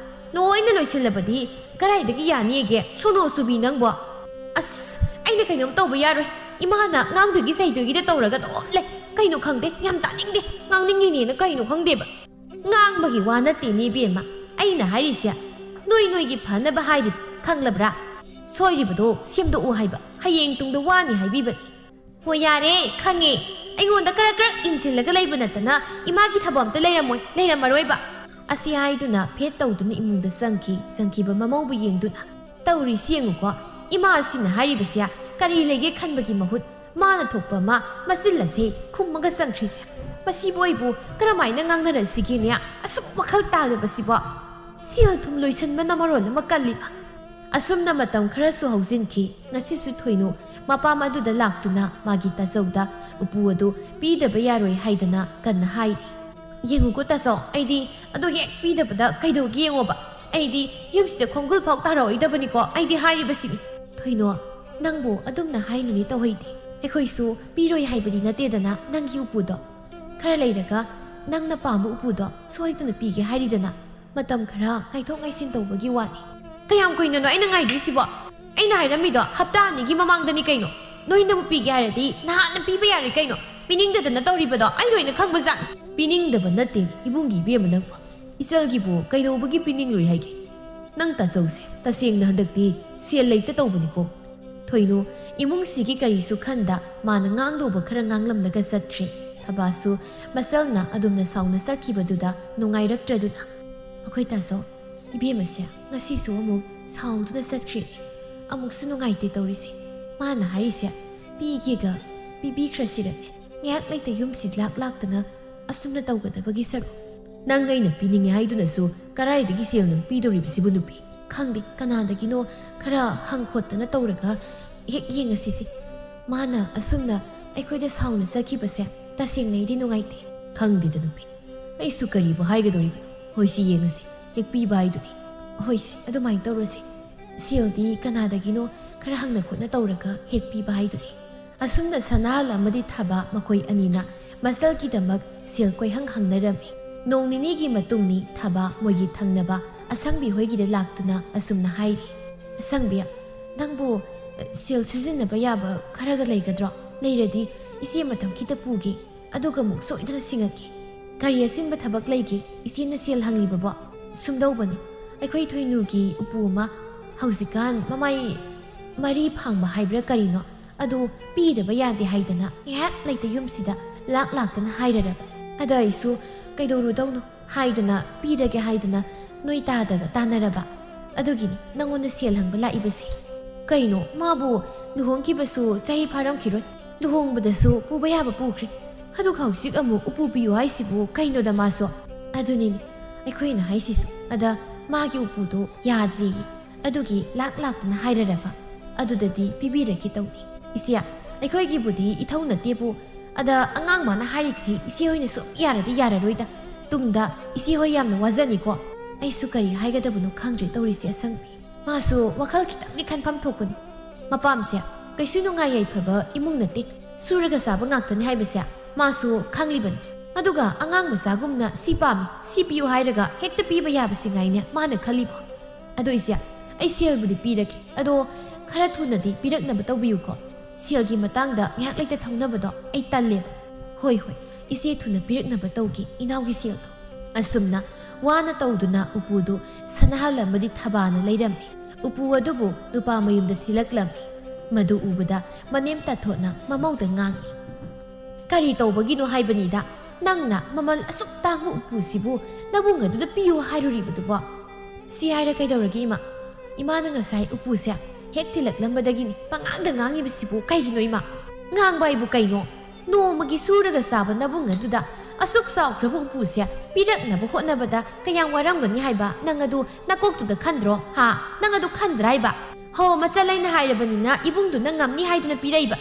ꯂꯣꯏꯅ ꯂꯣꯏꯁꯤꯜꯂꯕꯗꯤ ꯀꯗꯥꯏꯗꯒꯤ ꯌꯥꯅꯤꯒꯦ ꯁꯣꯅꯣ ꯆꯨꯕꯤ ꯅꯪꯕꯣ? ꯑꯁ, ꯑꯩꯅ ꯀꯩꯅꯣꯝ ꯇꯧꯕ ꯌꯥꯔꯣꯏ꯫ ꯏꯃꯥꯅ ꯉꯥꯡꯗꯣꯏꯒꯤ ꯆꯩꯗꯣꯏꯒꯤꯗ ꯇꯧꯔꯒ ꯑꯗꯨꯝ ꯂꯩ꯫ ꯀꯩꯅꯣ ꯈꯪꯗꯦ, ꯌꯥꯝ ꯇꯥꯅꯤꯡꯗꯦ꯫ ꯉꯥꯡꯅꯤꯡꯉꯤꯅꯦꯅ ꯀꯩꯅꯣ ꯈꯪꯗꯦꯕ꯫ ꯉꯥꯡꯕꯒꯤ ꯋꯥ ꯅꯠꯇꯦꯅꯦ ꯏꯕꯦꯝꯃ꯫ ꯑꯩꯅ ꯍꯥꯏꯔꯤꯁꯦ ꯅꯣꯏ ꯅꯣꯏꯒꯤ ꯐꯅꯕ ꯍꯥꯏꯔꯤꯕ, ꯈꯪꯂꯕ꯭ꯔꯥ? ꯁꯣꯏꯔꯤꯕꯗꯣ ꯁꯦꯝꯗꯣꯛꯎ ꯍꯥꯏꯕ꯫ ꯍꯌꯦꯡ ꯇꯨꯡꯗ ꯋꯥꯅꯤ ꯍꯥꯏꯕꯤꯕꯅꯤ꯫ ꯍꯣꯏ ꯌꯥꯔꯦ, ꯈꯪꯉꯦ꯫ ꯑꯩꯉꯣꯟꯗ ꯀꯔꯛ ꯀꯔꯛ ꯏꯟꯁꯤꯜꯂꯒ ꯂꯩꯕ ꯅꯠꯇꯅ ꯏꯃꯥꯒꯤ ꯊꯕꯛ ꯑꯝꯇ ꯂꯩꯔꯝꯃꯣꯏ, ꯂꯩꯔꯝꯃꯔꯣꯏꯕ꯫ ꯑꯁꯤ ꯍꯥꯏꯗꯨꯅ ꯐꯦꯠ ꯇꯧꯗꯨꯅ ꯏꯃꯨꯡꯗ ꯆꯪꯈꯤ꯫ ꯆꯪꯈꯤꯕ ꯃꯃꯧꯕꯨ ꯌꯦꯡꯗꯨꯅ, "ꯇꯧꯔꯤꯁꯤ ꯌꯦꯡꯉꯨꯀꯣ, ꯏꯃꯥꯁꯤꯅ ꯍꯥꯏꯔꯤꯕꯁꯦ ꯀꯔꯤ ꯂꯩꯒꯦ ꯈꯟꯕꯒꯤ ꯃꯍꯨꯠ ꯃꯥꯅ ꯊꯣꯛꯄ ꯑꯃ ꯃꯆꯤꯜ ꯑꯁꯦ ꯈꯨꯝꯃꯒ ꯆꯪꯈ꯭ꯔꯤꯁꯦ꯫ ꯃꯁꯤꯕꯨ ꯑꯩꯕꯨ ꯀꯔꯝꯍꯥꯏꯅ ꯉꯥꯡꯅꯔꯁꯤꯒꯦꯅꯦ? ꯑꯁꯨꯛ ꯋꯥꯈꯜ ꯇꯥꯗꯕꯁꯤꯕꯣ꯫ ꯁꯦꯜ ꯊꯨꯝ ꯂꯣꯏꯁꯟꯕꯅ ꯃꯔꯣꯜ ꯑꯃ ꯀꯜꯂꯤꯕ꯫" ꯑꯁꯨꯝꯅ ꯃꯇꯝ ꯈꯔꯁꯨ ꯍꯧꯖꯤꯟꯈꯤ꯫ ꯉꯁꯤꯁꯨ ꯊꯣꯏꯅꯨ ꯃꯄꯥꯝ ꯑꯗꯨꯗ ꯂꯥꯛꯇꯨꯅ ꯃꯥꯒꯤ ꯇꯥꯆꯧꯗ ꯎꯄꯨ ꯑꯗꯨ ꯄꯤꯗꯕ ꯌꯥꯔꯣꯏ ꯍꯥꯏꯗꯅ ꯀꯟꯅ ꯍꯥꯏꯔꯤ꯫ "ꯌꯦꯡꯉꯨꯀꯣ ꯇꯥꯆꯧ, ꯑꯩꯗꯤ ꯑꯗꯨ ꯍꯦꯛ ꯄꯤꯗꯕꯗ ꯀꯩꯗꯧꯒꯦ ꯌꯦꯡꯉꯣꯕ꯫ ꯑꯩꯗꯤ ꯌꯨꯝꯁꯤꯗ ꯈꯣꯡꯒꯨꯜ ꯐꯥꯎ ꯇꯥꯔꯛꯑꯣꯏꯗꯕꯅꯤꯀꯣ, ꯑꯩꯗꯤ ꯍꯥꯏꯔꯤꯕꯁꯤꯅꯤ꯫" "ꯊꯣꯏꯅꯣ, ꯅꯪꯕꯨ ꯑꯗꯨꯝꯅ ꯍꯥꯏꯅꯨꯅꯦ ꯇꯧꯍꯩꯗꯦ꯫ ꯑꯩꯈꯣꯏꯁꯨ ꯄꯤꯔꯣꯏ ꯍꯥꯏꯕꯗꯤ ꯅꯠꯇꯦꯗꯅ ꯅꯪꯒꯤ ꯎꯄꯨꯗꯣ꯫ ꯈꯔ ꯂꯩꯔꯒ ꯅꯪꯅ ꯄꯥꯝꯕ ꯎꯄꯨꯗꯣ ꯁꯣꯏꯗꯅ ꯄꯤꯒꯦ ꯍꯥꯏꯔꯤꯗꯅ꯫ ꯃꯇꯝ ꯈꯔ ꯉꯥꯏꯊꯣꯛ ꯉꯥꯏꯁꯤꯟ ꯇꯧꯕꯒꯤ ꯋꯥꯅꯤ꯫ ꯀꯌꯥꯝ ꯀꯨꯏꯅꯅꯣ ꯑꯩꯅ ꯉꯥꯏꯗꯣꯏꯁꯤꯕꯣ? ꯑꯩꯅ ꯍꯥꯏꯔꯝꯃꯤꯗꯣ ꯍꯞꯇꯥ ꯑꯅꯤꯒꯤ ꯃꯃꯥꯡꯗꯅꯤ ꯀꯩꯅꯣ꯫ ꯅꯣꯏꯅꯕꯨ ꯄꯤꯒꯦ ꯍꯥꯏꯔꯗꯤ ꯅꯍꯥꯟꯅ ꯄꯤꯕ ꯌꯥꯔꯦ ꯀꯩꯅꯣ꯫ ꯄꯤꯅꯤꯡꯗꯗꯅ ꯇꯧꯔꯤꯕꯗꯣ ꯑꯩ ꯂꯣꯏꯅ ꯈꯪꯕꯖꯥꯠꯅꯤ꯫ ꯄꯤꯅꯤꯡꯗꯕ ꯅꯠꯇꯦ ꯏꯕꯨꯡꯒꯤ ꯏꯕꯦꯝꯃ ꯅꯪꯕꯨ꯫ ꯏꯆꯜꯒꯤꯕꯨ ꯀꯩꯗꯧꯕꯒꯤ ꯄꯤꯅꯤꯡꯂꯣꯏ ꯍꯥꯏꯒꯦ? ꯅꯪ ꯇꯥꯆꯧꯁꯦ ꯇꯁꯦꯡꯅ ꯍꯟꯗꯛꯇꯤ ꯁꯦꯜ ꯂꯩꯇ ꯇꯧꯕꯅꯤꯀꯣ꯫ ꯊꯣꯏꯅꯨ ꯏꯃꯨꯡꯁꯤꯒꯤ ꯀꯔꯤꯁꯨ ꯈꯟꯗ ꯃꯥꯅ ꯉꯥꯡꯗꯧꯕ ꯈꯔ ꯉꯥꯡꯂꯝꯂꯒ ꯆꯠꯈ꯭ꯔꯦ꯫ ꯊꯕꯥꯁꯨ ꯃꯆꯜꯅ ꯑꯗꯨꯝꯅ ꯁꯥꯎꯅ ꯆꯠꯈꯤꯕꯗꯨꯗ ꯅꯨꯡꯉꯥꯏꯔꯛꯇ꯭ꯔꯗꯨꯅ, "ꯑꯩꯈꯣꯏ ꯇꯥꯆꯧ, ꯏꯕꯦꯝꯃꯁꯦ ꯉꯁꯤꯁꯨ ꯑꯃꯨꯛ ꯁꯥꯎꯗꯨꯅ ꯆꯠꯈ꯭ꯔꯦ꯫ ꯑꯃꯨꯛꯁꯨ ꯅꯨꯡꯉꯥꯏꯇꯦ ꯇꯧꯔꯤꯁꯦ꯫ ꯃꯥꯅ ꯍꯥꯏꯔꯤꯁꯦ ꯄꯤꯒꯦꯒ ꯄꯤꯕꯤꯈ꯭ꯔꯁꯤꯔꯅꯦ꯫ ꯉꯥꯏꯍꯥꯛ ꯂꯩꯇ ꯌꯨꯝꯁꯤ ꯂꯥꯛ ꯂꯥꯛꯇꯅ ꯑꯁꯨꯝꯅ ꯇꯧꯒꯗꯕꯒꯤ ꯁꯔꯨꯛ꯫ ꯅꯪ ꯑꯩꯅ ꯄꯤꯅꯤꯡꯉꯦ ꯍꯥꯏꯗꯨꯅꯁꯨ ꯀꯔꯥꯏꯗꯒꯤ ꯁꯦꯜꯅꯣ ꯄꯤꯗꯧꯔꯤꯕꯁꯤꯕꯨ ꯅꯨꯄꯤ? ꯈꯪꯗꯦ, ꯀꯅꯥꯗꯒꯤꯅꯣ ꯈꯔ ꯍꯪꯈꯣꯠꯇꯅ ꯇꯧꯔꯒ ꯍꯦꯛ ꯌꯦꯡꯉꯁꯤꯁꯦ꯫ ꯃꯥꯅ ꯑꯁꯨꯝꯅ ꯑꯩꯈꯣꯏꯗ ꯁꯥꯎꯅ ꯆꯠꯈꯤꯕꯁꯦ ꯇꯁꯦꯡꯅ ꯑꯩꯗꯤ ꯅꯨꯡꯉꯥꯏꯇꯦ꯫" "ꯈꯪꯗꯦꯗ ꯅꯨꯄꯤ, ꯑꯩꯁꯨ ꯀꯔꯤꯕꯨ ꯍꯥꯏꯒꯗꯧꯔꯤꯕꯅꯣ꯫ ꯍꯣꯏꯁꯤ ꯌꯦꯡꯉꯁꯤ, ꯍꯦꯛ ꯄꯤꯕ ꯍꯥꯏꯗꯨꯅꯤ꯫ ꯍꯣꯏꯁꯤ, ꯑꯗꯨꯃꯥꯏꯅ ꯇꯧꯔꯁꯤ꯫ ꯁꯦꯜꯗꯤ ꯀꯅꯥꯗꯒꯤꯅꯣ ꯈꯔ ꯍꯪꯅ ꯈꯣꯠꯅ ꯇꯧꯔꯒ ꯍꯦꯛ ꯄꯤꯕ ꯍꯥꯏꯗꯨꯅꯤ꯫" ꯑꯁꯨꯝꯅ ꯁꯅꯥꯍꯜ ꯑꯃꯗꯤ ꯊꯥꯕ ꯃꯈꯣꯏ ꯑꯅꯤꯅ ꯃꯆꯜꯒꯤꯗꯃꯛ ꯁꯦꯜ ꯀꯣꯏꯍꯪ ꯍꯪꯅꯔꯝꯃꯤ꯫ ꯅꯣꯡ ꯅꯤꯅꯤꯒꯤ ꯃꯇꯨꯡꯅꯤ ꯊꯥꯕ ꯃꯣꯏꯒꯤ ꯊꯪꯅꯕ ꯑꯁꯪꯕꯤ ꯍꯣꯏꯒꯤꯗ ꯂꯥꯛꯇꯨꯅ ꯑꯁꯨꯝꯅ ꯍꯥꯏꯔꯤ, "ꯑꯁꯪꯕꯤ, ꯅꯪꯕꯨ, ꯑ, ꯁꯦꯜ ꯁꯤꯖꯤꯟꯅꯕ ꯌꯥꯕ ꯈꯔꯒ ꯂꯩꯒꯗ꯭ꯔꯣ? ꯂꯩꯔꯗꯤ ꯏꯆꯦ ꯃꯇꯝ ꯈꯤꯇ ꯄꯨꯒꯦ, ꯑꯗꯨꯒ ꯑꯃꯨꯛ ꯁꯣꯏꯗꯅ ꯁꯤꯡꯉꯛꯀꯦ꯫" "ꯀꯔꯤ ꯑꯁꯤꯟꯕ ꯊꯕꯛ ꯂꯩꯒꯦ ꯏꯆꯦꯅ ꯁꯦꯜ ꯍꯪꯂꯤꯕꯕꯣ?" "ꯁꯨꯝꯗꯧꯕꯅꯤ, ꯑꯩꯈꯣꯏ ꯊꯣꯏꯅꯨꯒꯤ ꯎꯄꯨ ꯑꯃ ꯍꯧꯖꯤꯛꯀꯥꯟ ꯃꯃꯥꯏ ꯃꯔꯤ ꯐꯥꯡꯕ ꯍꯥꯏꯕ꯭ꯔꯥ ꯀꯔꯤꯅꯣ, ꯑꯗꯨ ꯄꯤꯗꯕ ꯌꯥꯗꯦ ꯍꯥꯏꯗꯅ ꯉꯥꯏꯍꯥꯛ ꯂꯩꯇ ꯌꯨꯝꯁꯤꯗ ꯂꯥꯛ ꯂꯥꯛꯇꯅ ꯍꯥꯏꯔꯔꯕ꯫ ꯑꯗ ꯑꯩꯁꯨ ꯀꯩꯗꯧꯔꯨꯗꯧꯅꯣ ꯍꯥꯏꯗꯅ ꯄꯤꯔꯒꯦ ꯍꯥꯏꯗꯅ ꯅꯣꯏ ꯇꯥꯗꯒ ꯇꯥꯟꯅꯔꯕ꯫ ꯑꯗꯨꯒꯤꯅꯤ ꯅꯪꯉꯣꯟꯗ ꯁꯦꯜ ꯍꯪꯕ ꯂꯥꯛꯏꯕꯁꯦ꯫" "ꯀꯩꯅꯣ, ꯃꯥꯕꯨ ꯂꯨꯍꯣꯡꯈꯤꯕꯁꯨ ꯆꯍꯤ ꯐꯥꯔꯝꯈꯤꯔꯣꯏ꯫ ꯂꯨꯍꯣꯡꯕꯗꯁꯨ ꯄꯨꯕ ꯌꯥꯕ ꯄꯨꯈ꯭ꯔꯦ꯫ ꯑꯗꯨꯒ ꯍꯧꯖꯤꯛ ꯑꯃꯨꯛ ꯎꯄꯨ ꯄꯤꯌꯨ ꯍꯥꯏꯁꯤꯕꯨ ꯀꯩꯅꯣꯗ ꯃꯥꯁꯨ?" "ꯑꯗꯨꯅꯤꯅꯦ ꯑꯩꯈꯣꯏꯅ ꯍꯥꯏꯁꯤꯁꯨ꯫ ꯑꯗ ꯃꯥꯒꯤ ꯎꯄꯨꯗꯣ ꯌꯥꯗ꯭ꯔꯦꯌꯦ꯫ ꯑꯗꯨꯒꯤ ꯂꯥꯛ ꯂꯥꯛꯇꯅ ꯍꯥꯏꯔꯔꯕ꯫ ꯑꯗꯨꯗꯗꯤ ꯄꯤꯕꯤꯔꯒꯦ ꯇꯧꯅꯤ꯫ ꯏꯆꯦ, ꯑꯩꯈꯣꯏꯒꯤꯕꯨꯗꯤ ꯏꯊꯧ ꯅꯠꯇꯦꯕꯨ꯫ ꯑꯗ ꯑꯉꯥꯡ ꯃꯥꯅ ꯍꯥꯏꯔꯤꯈꯩ ꯏꯆꯦ ꯍꯣꯏꯅ ꯁꯨꯝ ꯌꯥꯔꯗꯤ ꯌꯥꯔꯔꯣꯏꯗ꯫ ꯇꯨꯡꯗ ꯏꯆꯦ ꯍꯣꯏ ꯌꯥꯝꯅ ꯋꯥꯖꯅꯤꯀꯣ꯫" ꯑꯩꯁꯨ ꯀꯔꯤ ꯍꯥꯏꯒꯗꯕꯅꯣ ꯈꯪꯗ꯭ꯔꯦ ꯇꯧꯔꯤꯁꯦ ꯑꯁꯪꯕꯤ꯫ ꯃꯥꯁꯨ ꯋꯥꯈꯜ ꯈꯤꯇꯪꯗꯤ ꯈꯟꯐꯝ ꯊꯣꯛꯄꯅꯤ꯫ ꯃꯄꯥꯝꯁꯦ ꯀꯩꯁꯨ ꯅꯨꯡꯉꯥꯏ ꯌꯥꯏꯐꯕ ꯏꯃꯨꯡ ꯅꯠꯇꯦ, ꯁꯨꯔꯒ ꯆꯥꯕ ꯉꯥꯛꯇꯅꯤ ꯍꯥꯏꯕꯁꯦ ꯃꯥꯁꯨ ꯈꯪꯂꯤꯕꯅꯤ꯫ ꯑꯗꯨꯒ ꯑꯉꯥꯡ ꯃꯆꯥꯒꯨꯝꯅ ꯁꯤ ꯄꯥꯝꯃꯤ, ꯁꯤ ꯄꯤꯌꯨ ꯍꯥꯏꯔꯒ ꯍꯦꯛꯇ ꯄꯤꯕ ꯌꯥꯕꯁꯤ ꯉꯥꯏꯅꯦ ꯃꯥꯅ ꯈꯜꯂꯤꯕ꯫ "ꯑꯗꯣ ꯏꯆꯦ, ꯑꯩ ꯁꯦꯜꯕꯨꯗꯤ ꯄꯤꯔꯒꯦ, ꯑꯗꯣ ꯈꯔ ꯊꯨꯅꯗꯤ ꯄꯤꯔꯛꯅꯕ ꯇꯧꯕꯤꯌꯨꯀꯣ꯫ ꯁꯦꯜꯒꯤ ꯃꯇꯥꯡꯗ ꯉꯥꯏꯍꯥꯛ ꯂꯩꯇ ꯊꯧꯅꯕꯗꯣ ꯑꯩ ꯇꯜꯂꯦꯕ꯫" "ꯍꯣꯏ ꯍꯣꯏ, ꯏꯆꯦ ꯊꯨꯅ ꯄꯤꯔꯛꯅꯕ ꯇꯧꯒꯦ ꯏꯅꯥꯎꯒꯤ ꯁꯦꯜꯗꯣ꯫" ꯑꯁꯨꯝꯅ ꯋꯥꯅ ꯇꯧꯗꯨꯅ ꯎꯄꯨꯗꯨ ꯁꯅꯥꯍꯜꯂꯝꯕꯗꯤ ꯊꯕꯥꯅ ꯂꯩꯔꯝꯃꯤ꯫ ꯎꯄꯨ ꯑꯗꯨꯕꯨ ꯅꯨꯄꯥ ꯃꯌꯨꯝꯗ ꯊꯤꯜꯂꯛꯂꯝꯃꯤ꯫ ꯃꯗꯨ ꯎꯕꯗ ꯃꯅꯦꯝ ꯇꯥꯊꯣꯠꯅ ꯃꯃꯧꯗ ꯉꯥꯡꯏ, "ꯀꯔꯤ ꯇꯧꯕꯒꯤꯅꯣ ꯍꯥꯏꯕꯅꯤꯗ, ꯅꯪꯅ ꯃꯃꯜ ꯑꯁꯨꯛ ꯇꯥꯡꯕ ꯎꯄꯨꯁꯤꯕꯨ ꯅꯕꯨꯡ ꯑꯗꯨꯗ ꯄꯤꯌꯨ ꯍꯥꯏꯔꯨꯔꯤꯕꯗꯨꯕꯣ? ꯁꯤ ꯍꯥꯏꯔ ꯀꯩꯗꯧꯔꯒꯦ ꯏꯃꯥ? ꯏꯃꯥꯅ ꯉꯁꯥꯏ ꯎꯄꯨꯁꯦ ꯍꯦꯛ ꯊꯤꯜꯂꯛꯂꯝꯕꯗꯒꯤꯅꯤ ꯄꯉꯥꯡꯗ ꯉꯥꯡꯉꯤꯕꯁꯤꯕꯨ ꯀꯩꯒꯤꯅꯣ ꯏꯃꯥ? ꯉꯥꯡꯕ ꯍꯥꯏꯕꯨ ꯀꯩꯅꯣ? ꯅꯣꯡꯃꯒꯤ ꯁꯨꯔꯒ ꯆꯥꯕ ꯅꯕꯨꯡ ꯑꯗꯨꯗ ꯑꯁꯨꯛ ꯆꯥꯎꯈ꯭ꯔꯕ ꯎꯄꯨꯁꯦ ꯄꯤꯔꯛꯅꯕ ꯍꯣꯠꯅꯕꯗ ꯀꯌꯥꯝ ꯋꯥꯔꯝꯒꯅꯤ ꯍꯥꯏꯕ ꯅꯪ ꯑꯗꯨ ꯅꯀꯣꯛꯇꯨꯗ ꯈꯟꯗ꯭ꯔꯣ? ꯍꯥ? ꯅꯪ ꯑꯗꯨ ꯈꯟꯗ꯭ꯔꯥ ꯍꯥꯏꯕ? ꯍꯣ, ꯃꯆꯜ ꯑꯩꯅ ꯍꯥꯏꯔꯕꯅꯤꯅ ꯏꯕꯨꯡꯗꯨꯅ ꯉꯝꯅꯤ ꯍꯥꯏꯗꯨꯅ ꯄꯤꯔꯛꯏꯕ꯫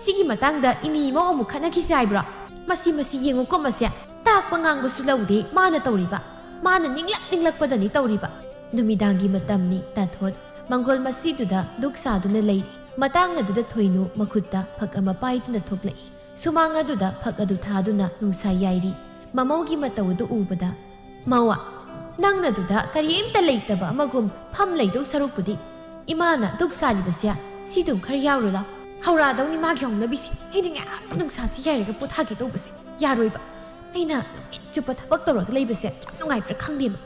ꯁꯤꯒꯤ ꯃꯇꯥꯡꯗ ꯏꯅꯤ ꯏꯃꯧ ꯑꯃꯨꯛ ꯈꯠꯅꯈꯤꯁꯦ ꯍꯥꯏꯕ꯭ꯔꯣ? ꯃꯁꯤ, ꯃꯁꯤ ꯌꯦꯡꯉꯨꯀꯣ ꯃꯁꯦ꯫ ꯇꯥꯛꯄ ꯉꯥꯡꯕꯁꯨ ꯂꯧꯗꯦ ꯃꯥꯅ ꯇꯧꯔꯤꯕ꯫ ꯃꯥꯅ ꯅꯤꯡꯂꯛ ꯅꯤꯡꯂꯛꯄꯗꯅꯤ ꯇꯧꯔꯤꯕ꯫" ꯅꯨꯃꯤꯗꯥꯡꯒꯤ ꯃꯇꯝꯅꯤ꯫ ꯇꯥꯊꯣꯠ ꯃꯪꯒꯣꯜ ꯃꯁꯤꯗꯨꯗ ꯗꯨꯛ ꯁꯥꯗꯨꯅ ꯂꯩꯔꯤ꯫ ꯃꯇꯥꯡ ꯑꯗꯨꯗ ꯊꯣꯏꯅꯨ ꯃꯈꯨꯠꯇ ꯐꯛ ꯑꯃ ꯄꯥꯏꯗꯨꯅ ꯊꯣꯛꯂꯛꯏ꯫ ꯁꯨꯃꯥꯡ ꯑꯗꯨꯗ ꯐꯛ ꯑꯗꯨ ꯊꯥꯗꯨꯅ ꯅꯨꯡꯁꯥ ꯌꯥꯏꯔꯤ꯫ ꯃꯃꯧꯒꯤ ꯃꯇꯧ ꯑꯗꯨ ꯎꯕꯗ, "ꯃꯧ, ꯅꯪꯅꯗꯨꯗ ꯀꯔꯤꯝꯇ ꯂꯩꯇꯕ ꯑꯃꯒꯨꯝ ꯐꯝ ꯂꯩꯗꯧ ꯁꯔꯨꯛꯄꯨꯗꯤ ꯏꯃꯥꯅ ꯗꯨꯛ ꯁꯥꯔꯤꯕꯁꯦ ꯁꯤꯗꯨꯝ ꯈꯔ ꯌꯥꯎꯔꯨ ꯂꯥꯎ꯫ ꯍꯧꯔꯥꯗꯧꯅꯤ ꯃꯥꯒꯤ ꯍꯧꯅꯕꯤꯁꯦ꯫ ꯑꯩꯅ ꯉꯥꯏꯍꯥꯛ ꯅꯨꯡꯁꯥꯁꯤ ꯌꯥꯏꯔꯒ ꯄꯣꯊꯥꯒꯦ ꯇꯧꯕꯁꯦ ꯌꯥꯔꯣꯏꯕ꯫ ꯑꯩꯅ ꯅꯨꯃꯤꯠ ꯆꯨꯞꯄ ꯊꯕꯛ ꯇꯧꯔꯒ ꯂꯩꯕꯁꯦ ꯌꯥꯝ ꯅꯨꯡꯉꯥꯏꯕ꯭ꯔꯥ ꯈꯪꯗꯦꯕ꯫"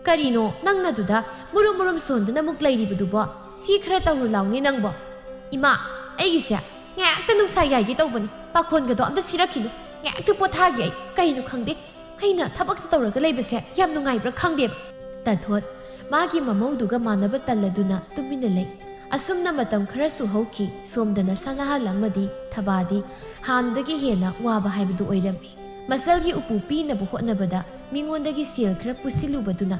"ꯀꯔꯤꯅꯣ ꯅꯪꯅꯗꯨꯗ ꯃꯨꯔꯨꯝ ꯃꯨꯔꯨꯝ ꯁꯣꯟꯗꯨꯅ ꯑꯃꯨꯛ ꯂꯩꯔꯤꯕꯗꯨꯕꯣ? ꯁꯤ ꯈꯔ ꯇꯧꯔꯨ ꯂꯥꯎꯅꯦ ꯅꯪꯕꯣ꯫" "ꯏꯃꯥ, ꯑꯩꯒꯤꯁꯦ ꯉꯥꯏꯍꯥꯛꯇ ꯅꯨꯡꯁꯥ ꯌꯥꯏꯒꯦ ꯇꯧꯕꯅꯤ꯫ ꯄꯥꯈꯣꯟꯒꯗꯣ ꯑꯝꯇ ꯁꯤꯔꯛꯈꯤꯅꯨ꯫ ꯉꯥꯏꯍꯥꯛꯇ ꯄꯣꯊꯥꯒꯦ ꯑꯩ꯫ ꯀꯩꯅꯣ ꯈꯪꯗꯦ, ꯑꯩꯅ ꯊꯕꯛꯇ ꯇꯧꯔꯒ ꯂꯩꯕꯁꯦ ꯌꯥꯝ ꯅꯨꯡꯉꯥꯏꯕ꯭ꯔꯥ ꯈꯪꯗꯦꯕ꯫" ꯇꯥꯊꯣꯠ ꯃꯥꯒꯤ ꯃꯃꯧꯗꯨꯒ ꯃꯥꯟꯅꯕ ꯇꯜꯂꯗꯨꯅ ꯇꯨꯃꯤꯟꯅ ꯂꯩ꯫ ꯑꯁꯨꯝꯅ ꯃꯇꯝ ꯈꯔꯁꯨ ꯍꯧꯈꯤ꯫ ꯁꯣꯝꯗꯅ ꯁꯅꯥꯍꯜ ꯑꯃꯗꯤ ꯊꯕꯥꯗꯤ ꯍꯥꯟꯅꯗꯒꯤ ꯍꯦꯟꯅ ꯋꯥꯕ ꯍꯥꯏꯕꯗꯨ ꯑꯣꯏꯔꯝꯃꯤ꯫ ꯃꯆꯜꯒꯤ ꯎꯄꯨ ꯄꯤꯅꯕ ꯍꯣꯠꯅꯕꯗ ꯃꯤꯉꯣꯟꯗꯒꯤ ꯁꯦꯜ ꯈꯔ ꯄꯨꯁꯤꯜꯂꯨꯕꯗꯨꯅ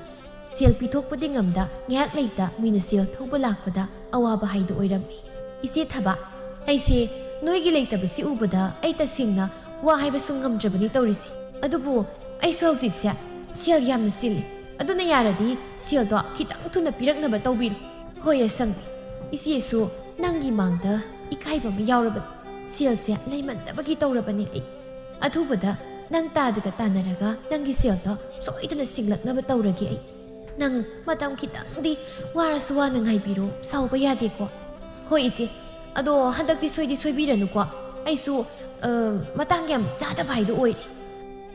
ꯁꯦꯜ ꯄꯤꯊꯣꯛꯄꯗꯤ ꯉꯝꯗ ꯉꯥꯏꯍꯥꯛ ꯂꯩꯇ ꯃꯤꯅ ꯁꯦꯜ ꯊꯧꯕ ꯂꯥꯛꯄꯗ ꯑꯋꯥꯕ ꯍꯥꯏꯗꯨ ꯑꯣꯏꯔꯝꯃꯤ꯫ "ꯏꯆꯦ ꯊꯕꯥ, ꯑꯩꯁꯦ ꯅꯣꯏꯒꯤ ꯂꯩꯇꯕꯁꯤ ꯎꯕꯗ ꯑꯩ ꯇꯁꯦꯡꯅ ꯋꯥ ꯍꯥꯏꯕꯁꯨ ꯉꯝꯗ꯭ꯔꯕꯅꯤ ꯇꯧꯔꯤꯁꯦ꯫ ꯑꯗꯨꯕꯨ ꯑꯩꯁꯨ ꯍꯧꯖꯤꯛꯁꯦ ꯁꯦꯜ ꯌꯥꯝꯅ ꯆꯤꯜꯂꯤ꯫ ꯑꯗꯨꯅ ꯌꯥꯔꯗꯤ ꯁꯦꯜꯗꯣ ꯈꯤꯇꯪ ꯊꯨꯅ ꯄꯤꯔꯛꯅꯕ ꯇꯧꯕꯤꯔꯣ꯫" "ꯍꯣꯏ ꯑꯁꯪꯕꯤ, ꯏꯆꯦꯁꯨ ꯅꯪꯒꯤ ꯃꯥꯡꯗ ꯏꯀꯥꯏꯕ ꯑꯃ ꯌꯥꯎꯔꯕꯅꯤ꯫ ꯁꯦꯜꯁꯦ ꯂꯩꯃꯟꯗꯕꯒꯤ ꯇꯧꯔꯕꯅꯤ ꯑꯩ꯫ ꯑꯊꯨꯕꯗ ꯅꯪ ꯇꯥꯗꯒ ꯇꯥꯟꯅꯔꯒ ꯅꯪꯒꯤ ꯁꯦꯜꯗꯣ ꯁꯣꯏꯗꯅ ꯁꯤꯡꯂꯛꯅꯕ ꯇꯧꯔꯒꯦ ꯑꯩ꯫ ꯅꯪ ꯃꯇꯝ ꯈꯤꯇꯪꯗꯤ ꯋꯥꯔꯁꯨ ꯋꯥꯅ ꯉꯥꯏꯕꯤꯔꯣ, ꯁꯥꯎꯕ ꯌꯥꯗꯦꯀꯣ꯫ ꯍꯣꯏ ꯏꯆꯦ, ꯑꯗꯣ ꯍꯟꯗꯛꯇꯤ ꯁꯣꯏꯗꯤ ꯁꯣꯏꯕꯤꯔꯅꯨꯀꯣ꯫ ꯑꯩꯁꯨ, ꯑ, ꯃꯇꯥꯡ ꯌꯥꯝ ꯆꯥꯗꯕ ꯍꯥꯏꯗꯣ ꯑꯣꯏꯔꯦ꯫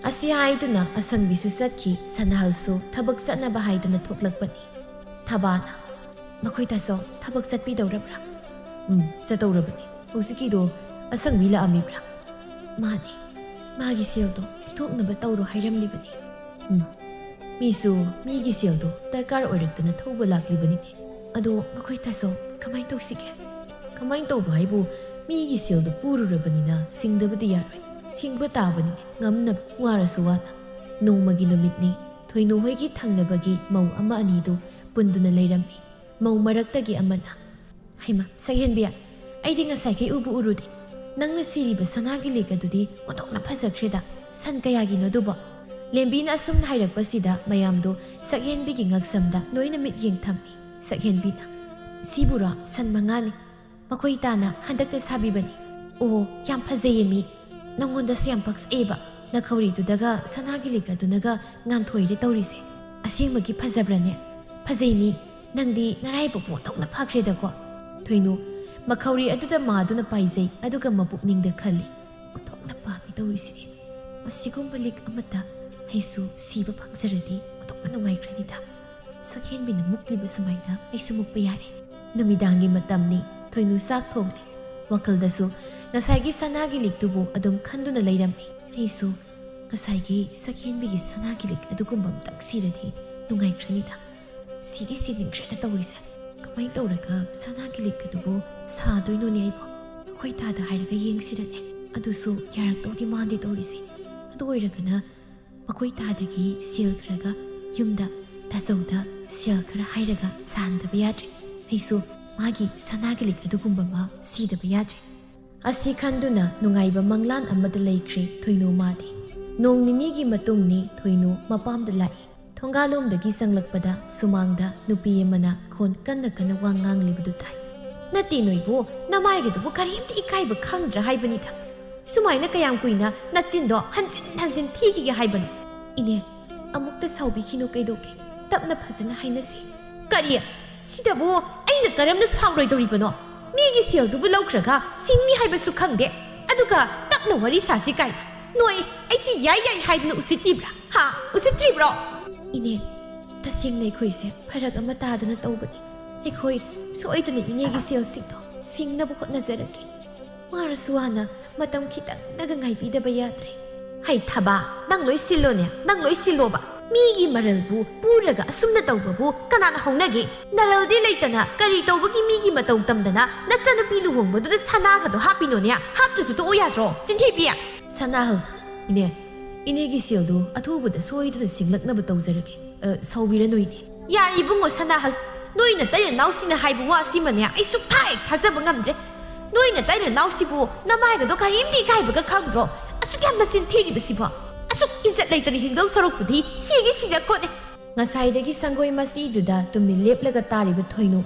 ꯑꯁꯤ ꯍꯥꯏꯗꯨꯅ ꯑꯁꯪꯕꯤꯁꯨ ꯆꯠꯈꯤ, ꯁꯅꯥꯍꯜꯁꯨ ꯊꯕꯛ ꯆꯠꯅꯕ ꯍꯥꯏꯗꯅ ꯊꯣꯛꯂꯛꯄꯅꯤ꯫ ꯊꯕꯥꯅ, "ꯃꯈꯣꯏ ꯇꯥꯆꯧ ꯊꯕꯛ ꯆꯠꯄꯤꯗꯧꯔꯕ꯭ꯔꯥ?" "ꯎꯝ, ꯆꯠꯇꯧꯔꯕꯅꯤ꯫ ꯍꯧꯖꯤꯛꯀꯤꯗꯣ ꯑꯁꯪꯕꯤ ꯂꯥꯛꯑꯝꯃꯤꯕ꯭ꯔꯥ?" "ꯃꯥꯅꯦ, ꯃꯥꯒꯤ ꯁꯦꯜꯗꯣ ꯄꯤꯊꯣꯛꯅꯕ ꯇꯧꯔꯣ ꯍꯥꯏꯔꯝꯂꯤꯕꯅꯤ꯫" "ꯎꯝ, ꯃꯤꯁꯨ ꯃꯤꯒꯤ ꯁꯦꯜꯗꯣ ꯗꯔꯀꯥꯔ ꯑꯣꯏꯔꯛꯇꯅ ꯊꯧꯕ ꯂꯥꯛꯂꯤꯕꯅꯤꯅꯦ꯫ ꯑꯗꯣ ꯃꯈꯣꯏ ꯇꯥꯆꯧ ꯀꯃꯥꯏꯅ ꯇꯧꯁꯤꯒꯦ?" "ꯀꯃꯥꯏꯅ ꯇꯧꯕ ꯍꯥꯏꯕꯨ, ꯃꯤꯒꯤ ꯁꯦꯜꯗꯣ ꯄꯨꯔꯨꯔꯕꯅꯤꯅ ꯁꯤꯡꯗꯕꯗꯤ ꯌꯥꯔꯣꯏ꯫ ꯁꯤꯡꯕ ꯇꯥꯕꯅꯤꯅꯦ, ꯉꯝꯅꯕ, ꯋꯥꯔꯁꯨ ꯋꯥꯅ꯫" ꯅꯣꯡꯃꯒꯤ ꯅꯨꯃꯤꯠꯅꯤ꯫ ꯊꯣꯏꯅꯨ ꯍꯣꯏꯒꯤ ꯊꯪꯅꯕꯒꯤ ꯃꯧ ꯑꯃ ꯑꯅꯤꯗꯨ ꯄꯨꯟꯗꯨꯅ ꯂꯩꯔꯝꯃꯤ꯫ ꯃꯧ ꯃꯔꯛꯇꯒꯤ ꯑꯃꯅ, "ꯍꯩꯃ, ꯁꯛꯍꯦꯟꯕꯤ, ꯑꯩꯗꯤ ꯉꯁꯥꯏꯈꯩ ꯎꯕꯨ ꯎꯔꯨꯗꯦ꯫ ꯅꯪꯅ ꯁꯤꯔꯤꯕ ꯁꯅꯥꯒꯤ ꯂꯤꯛ ꯑꯗꯨꯗꯤ ꯑꯣꯟꯊꯣꯛꯅ ꯐꯖꯈ꯭ꯔꯦꯗ꯫ ꯁꯟ ꯀꯌꯥꯒꯤꯅꯣ ꯑꯗꯨꯕꯣ?" ꯂꯦꯝꯕꯤꯅ ꯑꯁꯨꯝꯅ ꯍꯥꯏꯔꯛꯄꯁꯤꯗ ꯃꯌꯥꯝꯗꯨ ꯁꯛꯍꯦꯟꯕꯤꯒꯤ ꯉꯛꯁꯝꯗ ꯂꯣꯏꯅ ꯃꯤꯠꯌꯦꯡ ꯊꯝꯃꯤ꯫ ꯁꯛꯍꯦꯟꯕꯤꯅ, "ꯁꯤꯕꯨꯔꯣ? ꯁꯟ ꯃꯉꯥꯅꯤ꯫ ꯃꯈꯣꯏ ꯇꯥꯅ ꯍꯟꯗꯛꯇ ꯁꯥꯕꯤꯕꯅꯤ꯫ ꯑꯣ, ꯌꯥꯝ ꯐꯖꯩꯌꯦ ꯃꯤ꯫ ꯅꯪꯉꯣꯟꯗꯁꯨ ꯌꯥꯝ ꯄꯛꯆꯩꯌꯦꯕ꯫ ꯅꯈꯧꯔꯤꯗꯨꯗꯒ ꯁꯅꯥꯒꯤ ꯂꯤꯛ ꯑꯗꯨꯅꯒ ꯉꯥꯟꯊꯣꯏꯔꯦ ꯇꯧꯔꯤꯁꯦ꯫ ꯑꯁꯦꯡꯕꯒꯤ ꯐꯖꯕ꯭ꯔꯅꯦ? ꯐꯖꯩ ꯃꯤ꯫ ꯅꯪꯗꯤ ꯅꯔꯥꯏꯕꯛꯄꯨ ꯑꯣꯟꯊꯣꯛꯅ ꯐꯈ꯭ꯔꯦꯗꯀꯣ꯫" ꯊꯣꯏꯅꯨ, ꯃꯈꯧꯔꯤ ꯑꯗꯨꯗ ꯃꯥꯗꯨꯅ ꯄꯥꯏꯖꯩ, ꯑꯗꯨꯒ ꯃꯄꯨꯛꯅꯤꯡꯗ ꯈꯜꯂꯤ, "ꯑꯣꯟꯊꯣꯛꯅ ꯄꯥꯝꯃꯤ ꯇꯧꯔꯤꯁꯤꯗꯤ꯫ ꯃꯁꯤꯒꯨꯝꯕ ꯂꯤꯛ ꯑꯃꯠꯇ ꯑꯩꯁꯨ ꯁꯤꯕ ꯐꯪꯖꯔꯗꯤ ꯑꯣꯟꯊꯣꯛꯅ ꯅꯨꯡꯉꯥꯏꯈ꯭ꯔꯅꯤꯗ꯫ ꯁꯛꯍꯦꯟꯕꯤꯅ ꯃꯨꯛꯂꯤꯕ ꯁꯨꯃꯥꯏꯅ ꯑꯩꯁꯨ ꯃꯨꯛꯄ ꯌꯥꯔꯦ꯫" ꯅꯨꯃꯤꯗꯥꯡꯒꯤ ꯃꯇꯝꯅꯤ꯫ ꯊꯣꯏꯅꯨ ꯆꯥꯛ ꯊꯣꯡꯂꯤ꯫ ꯋꯥꯈꯜꯗꯁꯨ ꯉꯁꯥꯏꯒꯤ ꯁꯅꯥꯒꯤ ꯂꯤꯛꯇꯨꯕꯨ ꯑꯗꯨꯝ ꯈꯟꯗꯨꯅ ꯂꯩꯔꯝꯃꯤ꯫ "ꯑꯩꯁꯨ ꯉꯁꯥꯏꯒꯤ ꯁꯛꯍꯦꯟꯕꯤꯒꯤ ꯁꯅꯥꯒꯤ ꯂꯤꯛ ꯑꯗꯨꯒꯨꯝꯕ ꯑꯝꯇꯪ ꯁꯤꯔꯗꯤ ꯅꯨꯡꯉꯥꯏꯈ꯭ꯔꯅꯤꯗ꯫ ꯁꯤꯗꯤ ꯁꯤꯅꯤꯡꯈ꯭ꯔꯦꯗ ꯇꯧꯔꯤꯁꯦ꯫ ꯀꯃꯥꯏꯅ ꯇꯧꯔꯒ ꯁꯅꯥꯒꯤ ꯂꯤꯛ ꯑꯗꯨꯕꯨ ꯁꯥꯗꯣꯏꯅꯣꯅꯦ ꯑꯩꯕꯣ? ꯑꯩꯈꯣꯏ ꯇꯥꯗ ꯍꯥꯏꯔꯒ ꯌꯦꯡꯁꯤꯔꯅꯦ? ꯑꯗꯨꯁꯨ ꯌꯥꯔꯛꯇꯧꯗꯤ ꯃꯥꯟꯗꯦ ꯇꯧꯔꯤꯁꯦ꯫ ꯑꯗꯨ ꯑꯣꯏꯔꯒꯅ ꯃꯈꯣꯏ ꯇꯥꯗꯒꯤ ꯁꯦꯜ ꯈꯔꯒ ꯌꯨꯝꯗ ꯇꯥꯆꯧꯗ ꯁꯦꯜ ꯈꯔ ꯍꯥꯏꯔꯒ ꯁꯥꯍꯟꯗꯕ ꯌꯥꯗ꯭ꯔꯦ꯫ ꯑꯩꯁꯨ ꯃꯥꯒꯤ ꯁꯅꯥꯒꯤ ꯂꯤꯛ ꯑꯗꯨꯒꯨꯝꯕ ꯑꯃ ꯁꯤꯗꯕ ꯌꯥꯗ꯭ꯔꯦ꯫" ꯑꯁꯤ ꯈꯟꯗꯨꯅ ꯅꯨꯡꯉꯥꯏꯕ ꯃꯪꯂꯥꯟ ꯑꯃꯗ ꯂꯩꯈ꯭ꯔꯦ ꯊꯣꯏꯅꯨ ꯃꯥꯗꯤ꯫ ꯅꯣꯡ ꯅꯤꯅꯤꯒꯤ ꯃꯇꯨꯡꯅꯤ꯫ ꯊꯣꯏꯅꯨ ꯃꯄꯥꯝꯗ ꯂꯥꯛꯏ꯫ ꯊꯣꯡꯒꯥꯜꯂꯣꯝꯗꯒꯤ ꯆꯪꯂꯛꯄꯗ ꯁꯨꯃꯥꯡꯗ ꯅꯨꯄꯤ ꯑꯃꯅ ꯈꯣꯟ ꯀꯟꯅ ꯀꯟꯅ ꯋꯥ ꯉꯥꯡꯂꯤꯕꯗꯨ ꯇꯥꯏ꯫ ꯅꯠꯇꯦ ꯅꯣꯏꯕꯨ, ꯅꯃꯥꯏꯒꯗꯨꯕꯨ ꯀꯔꯤꯝꯇ ꯏꯀꯥꯏꯕ ꯈꯪꯗ꯭ꯔꯥ ꯍꯥꯏꯕꯅꯤꯗ꯫ ꯁꯨꯃꯥꯏꯅ ꯀꯌꯥꯝ ꯀꯨꯏꯅ ꯅꯆꯤꯟꯗꯣ ꯍꯟꯖꯤꯟ ꯍꯟꯖꯤꯟ ꯊꯤꯈꯤꯒꯦ ꯍꯥꯏꯕꯅꯣ? ꯏꯅꯦ, ꯑꯃꯨꯛꯇ ꯁꯥꯎꯕꯤꯈꯤꯅꯨ ꯀꯩꯗꯧꯒꯦ? ꯇꯞꯅ ꯐꯖꯅ ꯍꯥꯏꯅꯁꯤ꯫ ꯀꯔꯤ? ꯁꯤꯗꯕꯨ ꯑꯩꯅ ꯀꯔꯝꯅ ꯁꯥꯎꯔꯣꯏꯗꯧꯔꯤꯕꯅꯣ? ꯃꯤꯒꯤ ꯁꯦꯜꯗꯨꯕꯨ ꯂꯧꯈ꯭ꯔꯒ ꯁꯤꯡꯅꯤ ꯍꯥꯏꯕꯁꯨ ꯈꯪꯗꯦ꯫ ꯑꯗꯨꯒ ꯇꯞꯅ ꯋꯥꯔꯤ ꯁꯥꯁꯤ ꯀꯥꯏꯅ꯫ ꯅꯣꯏ ꯑꯩꯁꯤ ꯌꯥꯏ ꯌꯥꯏ ꯍꯥꯏꯗꯅ ꯎꯁꯤꯠꯇ꯭ꯔꯤꯕ꯭ꯔꯥ? ꯍꯥ? ꯎꯁꯤꯠꯇ꯭ꯔꯤꯕ꯭ꯔꯣ? ꯏꯅꯦ, ꯇꯁꯦꯡꯅ ꯑꯩꯈꯣꯏꯁꯦ ꯐꯔꯛ ꯑꯃ ꯇꯥꯗꯅ ꯇꯧꯕꯅꯤ꯫ ꯑꯩꯈꯣꯏ ꯁꯣꯏꯗꯅ ꯏꯅꯦꯒꯤ ꯁꯦꯜꯁꯤꯡꯗꯣ ꯁꯤꯡꯅꯕ ꯍꯣꯠꯅꯖꯔꯒꯦ꯫ ꯋꯥꯔꯁꯨ ꯋꯥꯅ ꯃꯇꯝ ꯈꯤꯇꯪꯗꯒ ꯉꯥꯏꯕꯤꯗꯕ ꯌꯥꯗ꯭ꯔꯦ꯫ ꯍꯩ ꯊꯕꯥ, ꯅꯪ ꯂꯣꯏ ꯁꯤꯜꯂꯣꯅꯦ, ꯅꯪ ꯂꯣꯏ ꯁꯤꯜꯂꯣꯕ꯫ ꯃꯤꯒꯤ ꯃꯔꯜꯕꯨ ꯄꯨꯔꯒ ꯑꯁꯨꯝꯅ ꯇꯧꯕꯕꯨ ꯀꯅꯥꯅ ꯍꯧꯅꯒꯦ? ꯅꯔꯜꯗꯤ ꯂꯩꯇꯅ ꯀꯔꯤ ꯇꯧꯕꯒꯤ ꯃꯤꯒꯤ ꯃꯇꯧ ꯇꯝꯗꯅ ꯅꯆꯟꯅꯨꯄꯤ ꯂꯨꯍꯣꯡꯕꯗꯨꯗ ꯁꯅꯥꯒꯗꯣ ꯍꯥꯞꯄꯤꯅꯣꯅꯦ? ꯍꯥꯞꯇ꯭ꯔꯁꯨ ꯇꯣꯛꯑꯣ ꯌꯥꯗ꯭ꯔꯣ, ꯆꯤꯟꯊꯤꯕꯤ? ꯁꯅꯥꯍꯜ, ꯏꯅꯦ, ꯏꯅꯦꯒꯤ ꯁꯦꯜꯗꯨ ꯑꯊꯨꯕꯗ ꯁꯣꯏꯗꯅ ꯁꯤꯡꯂꯛꯅꯕ ꯇꯧꯖꯔꯒꯦ꯫ ꯑ, ꯁꯥꯎꯕꯤꯔꯅꯨ ꯏꯅꯦ꯫ ꯌꯥꯔꯦ ꯏꯕꯨꯡꯉꯣ ꯁꯅꯥꯍꯜ, ꯅꯣꯏ ꯅꯇꯩ ꯅꯅꯥꯎꯁꯤꯡꯅ ꯍꯥꯏꯕ ꯋꯥꯁꯤꯃꯅꯦ ꯑꯩ ꯁꯨꯛꯊꯥ ꯍꯦꯛ ꯊꯥꯖꯕ ꯉꯝꯗ꯭ꯔꯦ꯫ ꯅꯣꯏ ꯅꯇꯩ ꯅꯅꯥꯎꯁꯤꯕꯨ ꯅꯃꯥꯏꯒꯗꯣ ꯀꯔꯤꯝꯇ ꯏꯀꯥꯏꯕꯒ ꯈꯪꯗ꯭ꯔꯣ? ꯑꯁꯨꯛ ꯌꯥꯝ ꯃꯆꯤꯟ ꯊꯤꯔꯤꯕꯁꯤꯕꯣ? ꯑꯁꯨꯛ ꯏꯖꯠ ꯂꯩꯇꯅ ꯍꯤꯡꯗꯧ ꯁꯔꯨꯛꯄꯨꯗꯤ ꯁꯤꯒꯦ ꯁꯤꯖꯈꯣꯅꯦ꯫ ꯉꯁꯥꯏꯗꯒꯤ ꯁꯪꯒꯣꯏ ꯃꯆꯤꯗꯨꯗ ꯇꯨꯃꯤꯟ ꯂꯦꯞꯂꯒ ꯇꯥꯔꯤꯕ ꯊꯣꯏꯅꯨ,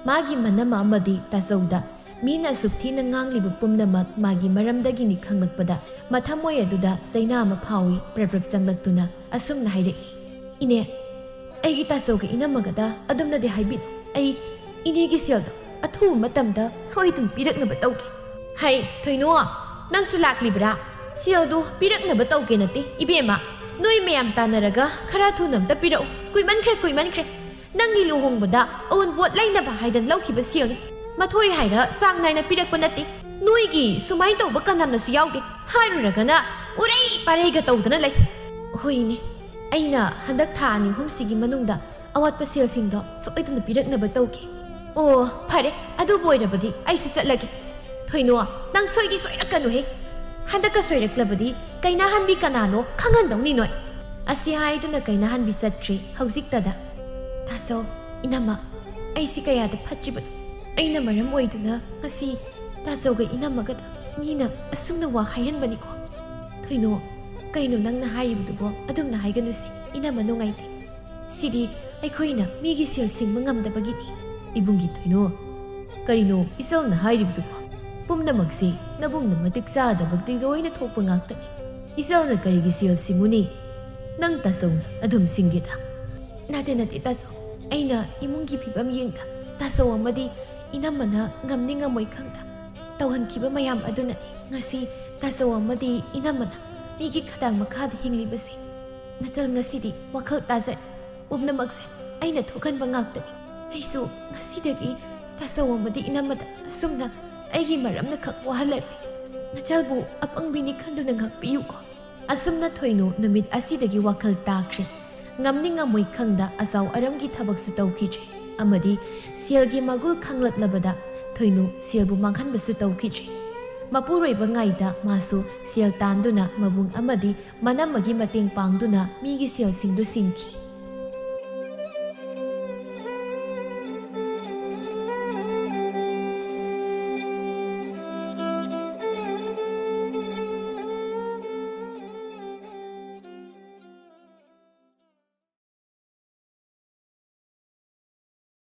ꯃꯥꯒꯤ ꯃꯅꯝ ꯑꯃꯗꯤ ꯇꯥꯆꯧꯗ ꯃꯤꯅ ꯑꯁꯨꯛ ꯊꯤꯅ ꯉꯥꯡꯂꯤꯕ ꯄꯨꯝꯅꯃꯛ ꯃꯥꯒꯤ ꯃꯔꯝꯗꯒꯤꯅꯤ ꯈꯪꯂꯛꯄꯗ ꯃꯊꯃꯣꯏ ꯑꯗꯨꯗ ꯆꯩꯅꯥ ꯑꯃ ꯐꯥꯎꯏ ꯄ꯭ꯔꯞ ꯄ꯭ꯔꯞ ꯆꯪꯂꯛꯇꯨꯅ ꯑꯁꯨꯝꯅ ꯍꯥꯏꯔꯛꯏ, "ꯏꯅꯦ, ꯑꯩꯒꯤ ꯇꯥꯆꯧꯒ ꯏꯅꯝꯃꯒꯗ ꯑꯗꯨꯝꯅꯗꯤ ꯍꯥꯏꯕꯤꯅꯨ꯫ ꯑꯩ ꯏꯅꯦꯒꯤ ꯁꯦꯜꯗꯣ ꯑꯊꯨꯕ ꯃꯇꯝꯗ ꯁꯣꯏꯗꯅ ꯄꯤꯔꯛꯅꯕ ꯇꯧꯒꯦ꯫" "ꯍꯩ, ꯊꯣꯏꯅꯨ, ꯅꯪꯁꯨ ꯂꯥꯛꯂꯤꯕ꯭ꯔꯥ? ꯁꯦꯜꯗꯨ ꯄꯤꯔꯛꯅꯕ ꯇꯧꯒꯦ ꯅꯠꯇꯦ, ꯏꯕꯦꯝꯃ꯫ ꯅꯣꯏ ꯃꯌꯥꯝ ꯇꯥꯟꯅꯔꯒ ꯈꯔ ꯊꯨꯅ ꯑꯝꯇ ꯄꯤꯔꯛꯎ꯫ ꯀꯨꯏꯃꯟꯈ꯭ꯔꯦ, ꯀꯨꯏꯃꯟꯈ꯭ꯔꯦ꯫ ꯅꯪꯒꯤ ꯂꯨꯍꯣꯡꯕꯗ ꯑꯎꯟꯄꯣꯠ ꯂꯩꯅꯕ ꯍꯥꯏꯗꯅ ꯂꯧꯈꯤꯕ ꯁꯦꯜꯅꯤ꯫ ꯃꯊꯣꯏ ꯍꯥꯏꯔ ꯆꯥꯡ ꯅꯥꯏꯅ ꯄꯤꯔꯛꯄ ꯅꯠꯇꯦ꯫ ꯅꯣꯏꯒꯤ ꯁꯨꯃꯥꯏꯅ ꯇꯧꯕ ꯀꯅꯥꯅꯁꯨ ꯌꯥꯎꯗꯦ꯫ ꯍꯥꯏꯔꯨꯔꯒꯅ ꯎꯔꯩ ꯄꯥꯔꯩꯒ ꯇꯧꯗꯅ ꯂꯩ꯫" "ꯍꯣꯏꯅꯦ, ꯑꯩꯅ ꯍꯟꯗꯛ ꯊꯥ ꯑꯅꯤ ꯑꯍꯨꯝꯁꯤꯒꯤ ꯃꯅꯨꯡꯗ ꯑꯋꯥꯠꯄ ꯁꯦꯜꯁꯤꯡꯗꯣ ꯁꯣꯏꯗꯅ ꯄꯤꯔꯛꯅꯕ ꯇꯧꯒꯦ꯫" "ꯑꯣ, ꯐꯔꯦ, ꯑꯗꯨꯕꯨ ꯑꯣꯏꯔꯕꯗꯤ ꯑꯩꯁꯨ ꯆꯠꯂꯒꯦ꯫" "ꯊꯣꯏꯅꯣ, ꯅꯪ ꯁꯣꯏꯗꯤ ꯁꯣꯏꯔꯛꯀꯅꯨꯍꯦ꯫ ꯍꯟꯗꯛꯀ ꯁꯣꯏꯔꯛꯂꯕꯗꯤ ꯀꯩꯅꯥꯍꯟꯕꯤ ꯀꯅꯥꯅꯣ ꯈꯪꯍꯟꯗꯧꯅꯤ ꯅꯣꯏ꯫" ꯑꯁꯤ ꯍꯥꯏꯗꯨꯅ ꯀꯩꯅꯥꯍꯟꯕꯤ ꯆꯠꯈ꯭ꯔꯦ ꯍꯧꯖꯤꯛꯇꯗ꯫ "ꯇꯥꯆꯧ, ꯏꯅꯝꯃ, ꯑꯩꯁꯤ ꯀꯌꯥꯗ ꯐꯠꯇ꯭ꯔꯤꯕꯅꯣ꯫ ꯑꯩꯅ ꯃꯔꯝ ꯑꯣꯏꯗꯨꯅ ꯉꯁꯤ ꯇꯥꯆꯧꯒ ꯏꯅꯝꯃꯒꯗ ꯃꯤꯅ ꯑꯁꯨꯝꯅ ꯋꯥ ꯍꯥꯏꯍꯟꯕꯅꯤꯀꯣ꯫ ꯊꯣꯏꯅꯣ, ꯀꯩꯅꯣ ꯅꯪꯅ ꯍꯥꯏꯔꯤꯕꯗꯨꯕꯣ? ꯑꯗꯨꯝꯅ ꯍꯥꯏꯒꯅꯨꯁꯦ, ꯏꯅꯝꯃ ꯅꯨꯡꯉꯥꯏꯇꯦ꯫ ꯁꯤꯗꯤ ꯑꯩꯈꯣꯏꯅ ꯃꯤꯒꯤ ꯁꯦꯜ ꯁꯤꯡꯕ ꯉꯝꯗꯕꯒꯤꯅꯤ꯫" "ꯏꯕꯨꯡꯒꯤ ꯊꯣꯏꯅꯣ, "ꯀꯔꯤꯅꯣ ꯏꯆꯜꯅ ꯍꯥꯏꯔꯤꯕꯗꯨꯕꯣ? ꯄꯨꯝꯅꯃꯛꯁꯤ ꯅꯕꯨꯡꯅ ꯃꯇꯤꯛ ꯆꯥꯗꯕꯗꯤ ꯂꯣꯏꯅ ꯊꯣꯛꯄ ꯉꯥꯛꯇꯅꯤ꯫ ꯏꯆꯜꯅ ꯀꯔꯤꯒꯤ ꯁꯦꯜ ꯁꯤꯡꯉꯨꯅꯤ? ꯅꯪ ꯇꯥꯆꯧꯅ ꯑꯗꯨꯝ ꯁꯤꯡꯒꯦꯗ?" "ꯅꯠꯇꯦ, ꯅꯠꯇꯦ ꯇꯥꯆꯧ, ꯑꯩꯅ ꯏꯃꯨꯡꯒꯤ ꯐꯤꯕꯝ ꯌꯦꯡꯗ ꯇꯥꯆꯧ ꯑꯃꯗꯤ ꯏꯅꯝꯃꯅ ꯉꯝꯅꯤ ꯉꯝꯃꯣꯏ ꯈꯪꯗ ꯇꯧꯍꯟꯈꯤꯕ ꯃꯌꯥꯝ ꯑꯗꯨꯅꯅꯤ ꯉꯁꯤ ꯇꯥꯆꯧ ꯑꯃꯗꯤ ꯏꯅꯝꯃꯅ ꯃꯤꯒꯤ ꯈꯗꯥꯡ ꯃꯈꯥꯗ ꯍꯤꯡꯂꯤꯕꯁꯦ꯫ ꯅꯆꯜ ꯉꯁꯤꯗꯤ ꯋꯥꯈꯜ ꯇꯥꯖꯔꯦ꯫ ꯄꯨꯝꯅꯃꯛꯁꯦ ꯑꯩꯅ ꯊꯣꯛꯍꯟꯕ ꯉꯥꯛꯇꯅꯤ꯫ ꯑꯩꯁꯨ ꯉꯁꯤꯗꯒꯤ ꯇꯥꯆꯧ ꯑꯃꯗꯤ ꯏꯅꯝꯃꯗ ꯑꯁꯨꯝꯅ ꯑꯩꯒꯤ ꯃꯔꯝꯅ ꯈꯛ ꯋꯥꯍꯜꯂꯔꯣꯏ꯫ ꯅꯆꯜꯕꯨ ꯑꯄꯪꯕꯤꯅꯤ ꯈꯟꯗꯨꯅ ꯉꯥꯛꯄꯤꯌꯨꯀꯣ꯫" ꯑꯁꯨꯝꯅ ꯊꯣꯏꯅꯨ ꯅꯨꯃꯤꯠ ꯑꯁꯤꯗꯒꯤ ꯋꯥꯈꯜ ꯇꯥꯈ꯭ꯔꯦ꯫ ꯉꯝꯅꯤ ꯉꯝꯃꯣꯏ ꯈꯪꯗ ꯑꯆꯧ ꯑꯔꯝꯒꯤ ꯊꯕꯛꯁꯨ ꯇꯧꯈꯤꯗ꯭ꯔꯦ꯫ ꯑꯃꯗꯤ ꯁꯦꯜꯒꯤ ꯃꯒꯨꯜ ꯈꯪꯂꯛꯂꯕꯗ ꯊꯣꯏꯅꯨ ꯁꯦꯜꯕꯨ ꯃꯥꯡꯍꯟꯕꯁꯨ ꯇꯧꯈꯤꯗ꯭ꯔꯦ꯫ ꯃꯄꯨꯔꯣꯏꯕ ꯉꯥꯏꯗ ꯃꯥꯁꯨ ꯁꯦꯜ ꯇꯥꯟꯗꯨꯅ ꯃꯕꯨꯡ ꯑꯃꯗꯤ ꯃꯅꯝꯃꯒꯤ ꯃꯇꯦꯡ ꯄꯥꯡꯗꯨꯅ ꯃꯤꯒꯤ ꯁꯦꯜꯁꯤꯡꯗꯨ ꯁꯤꯡꯈꯤ꯫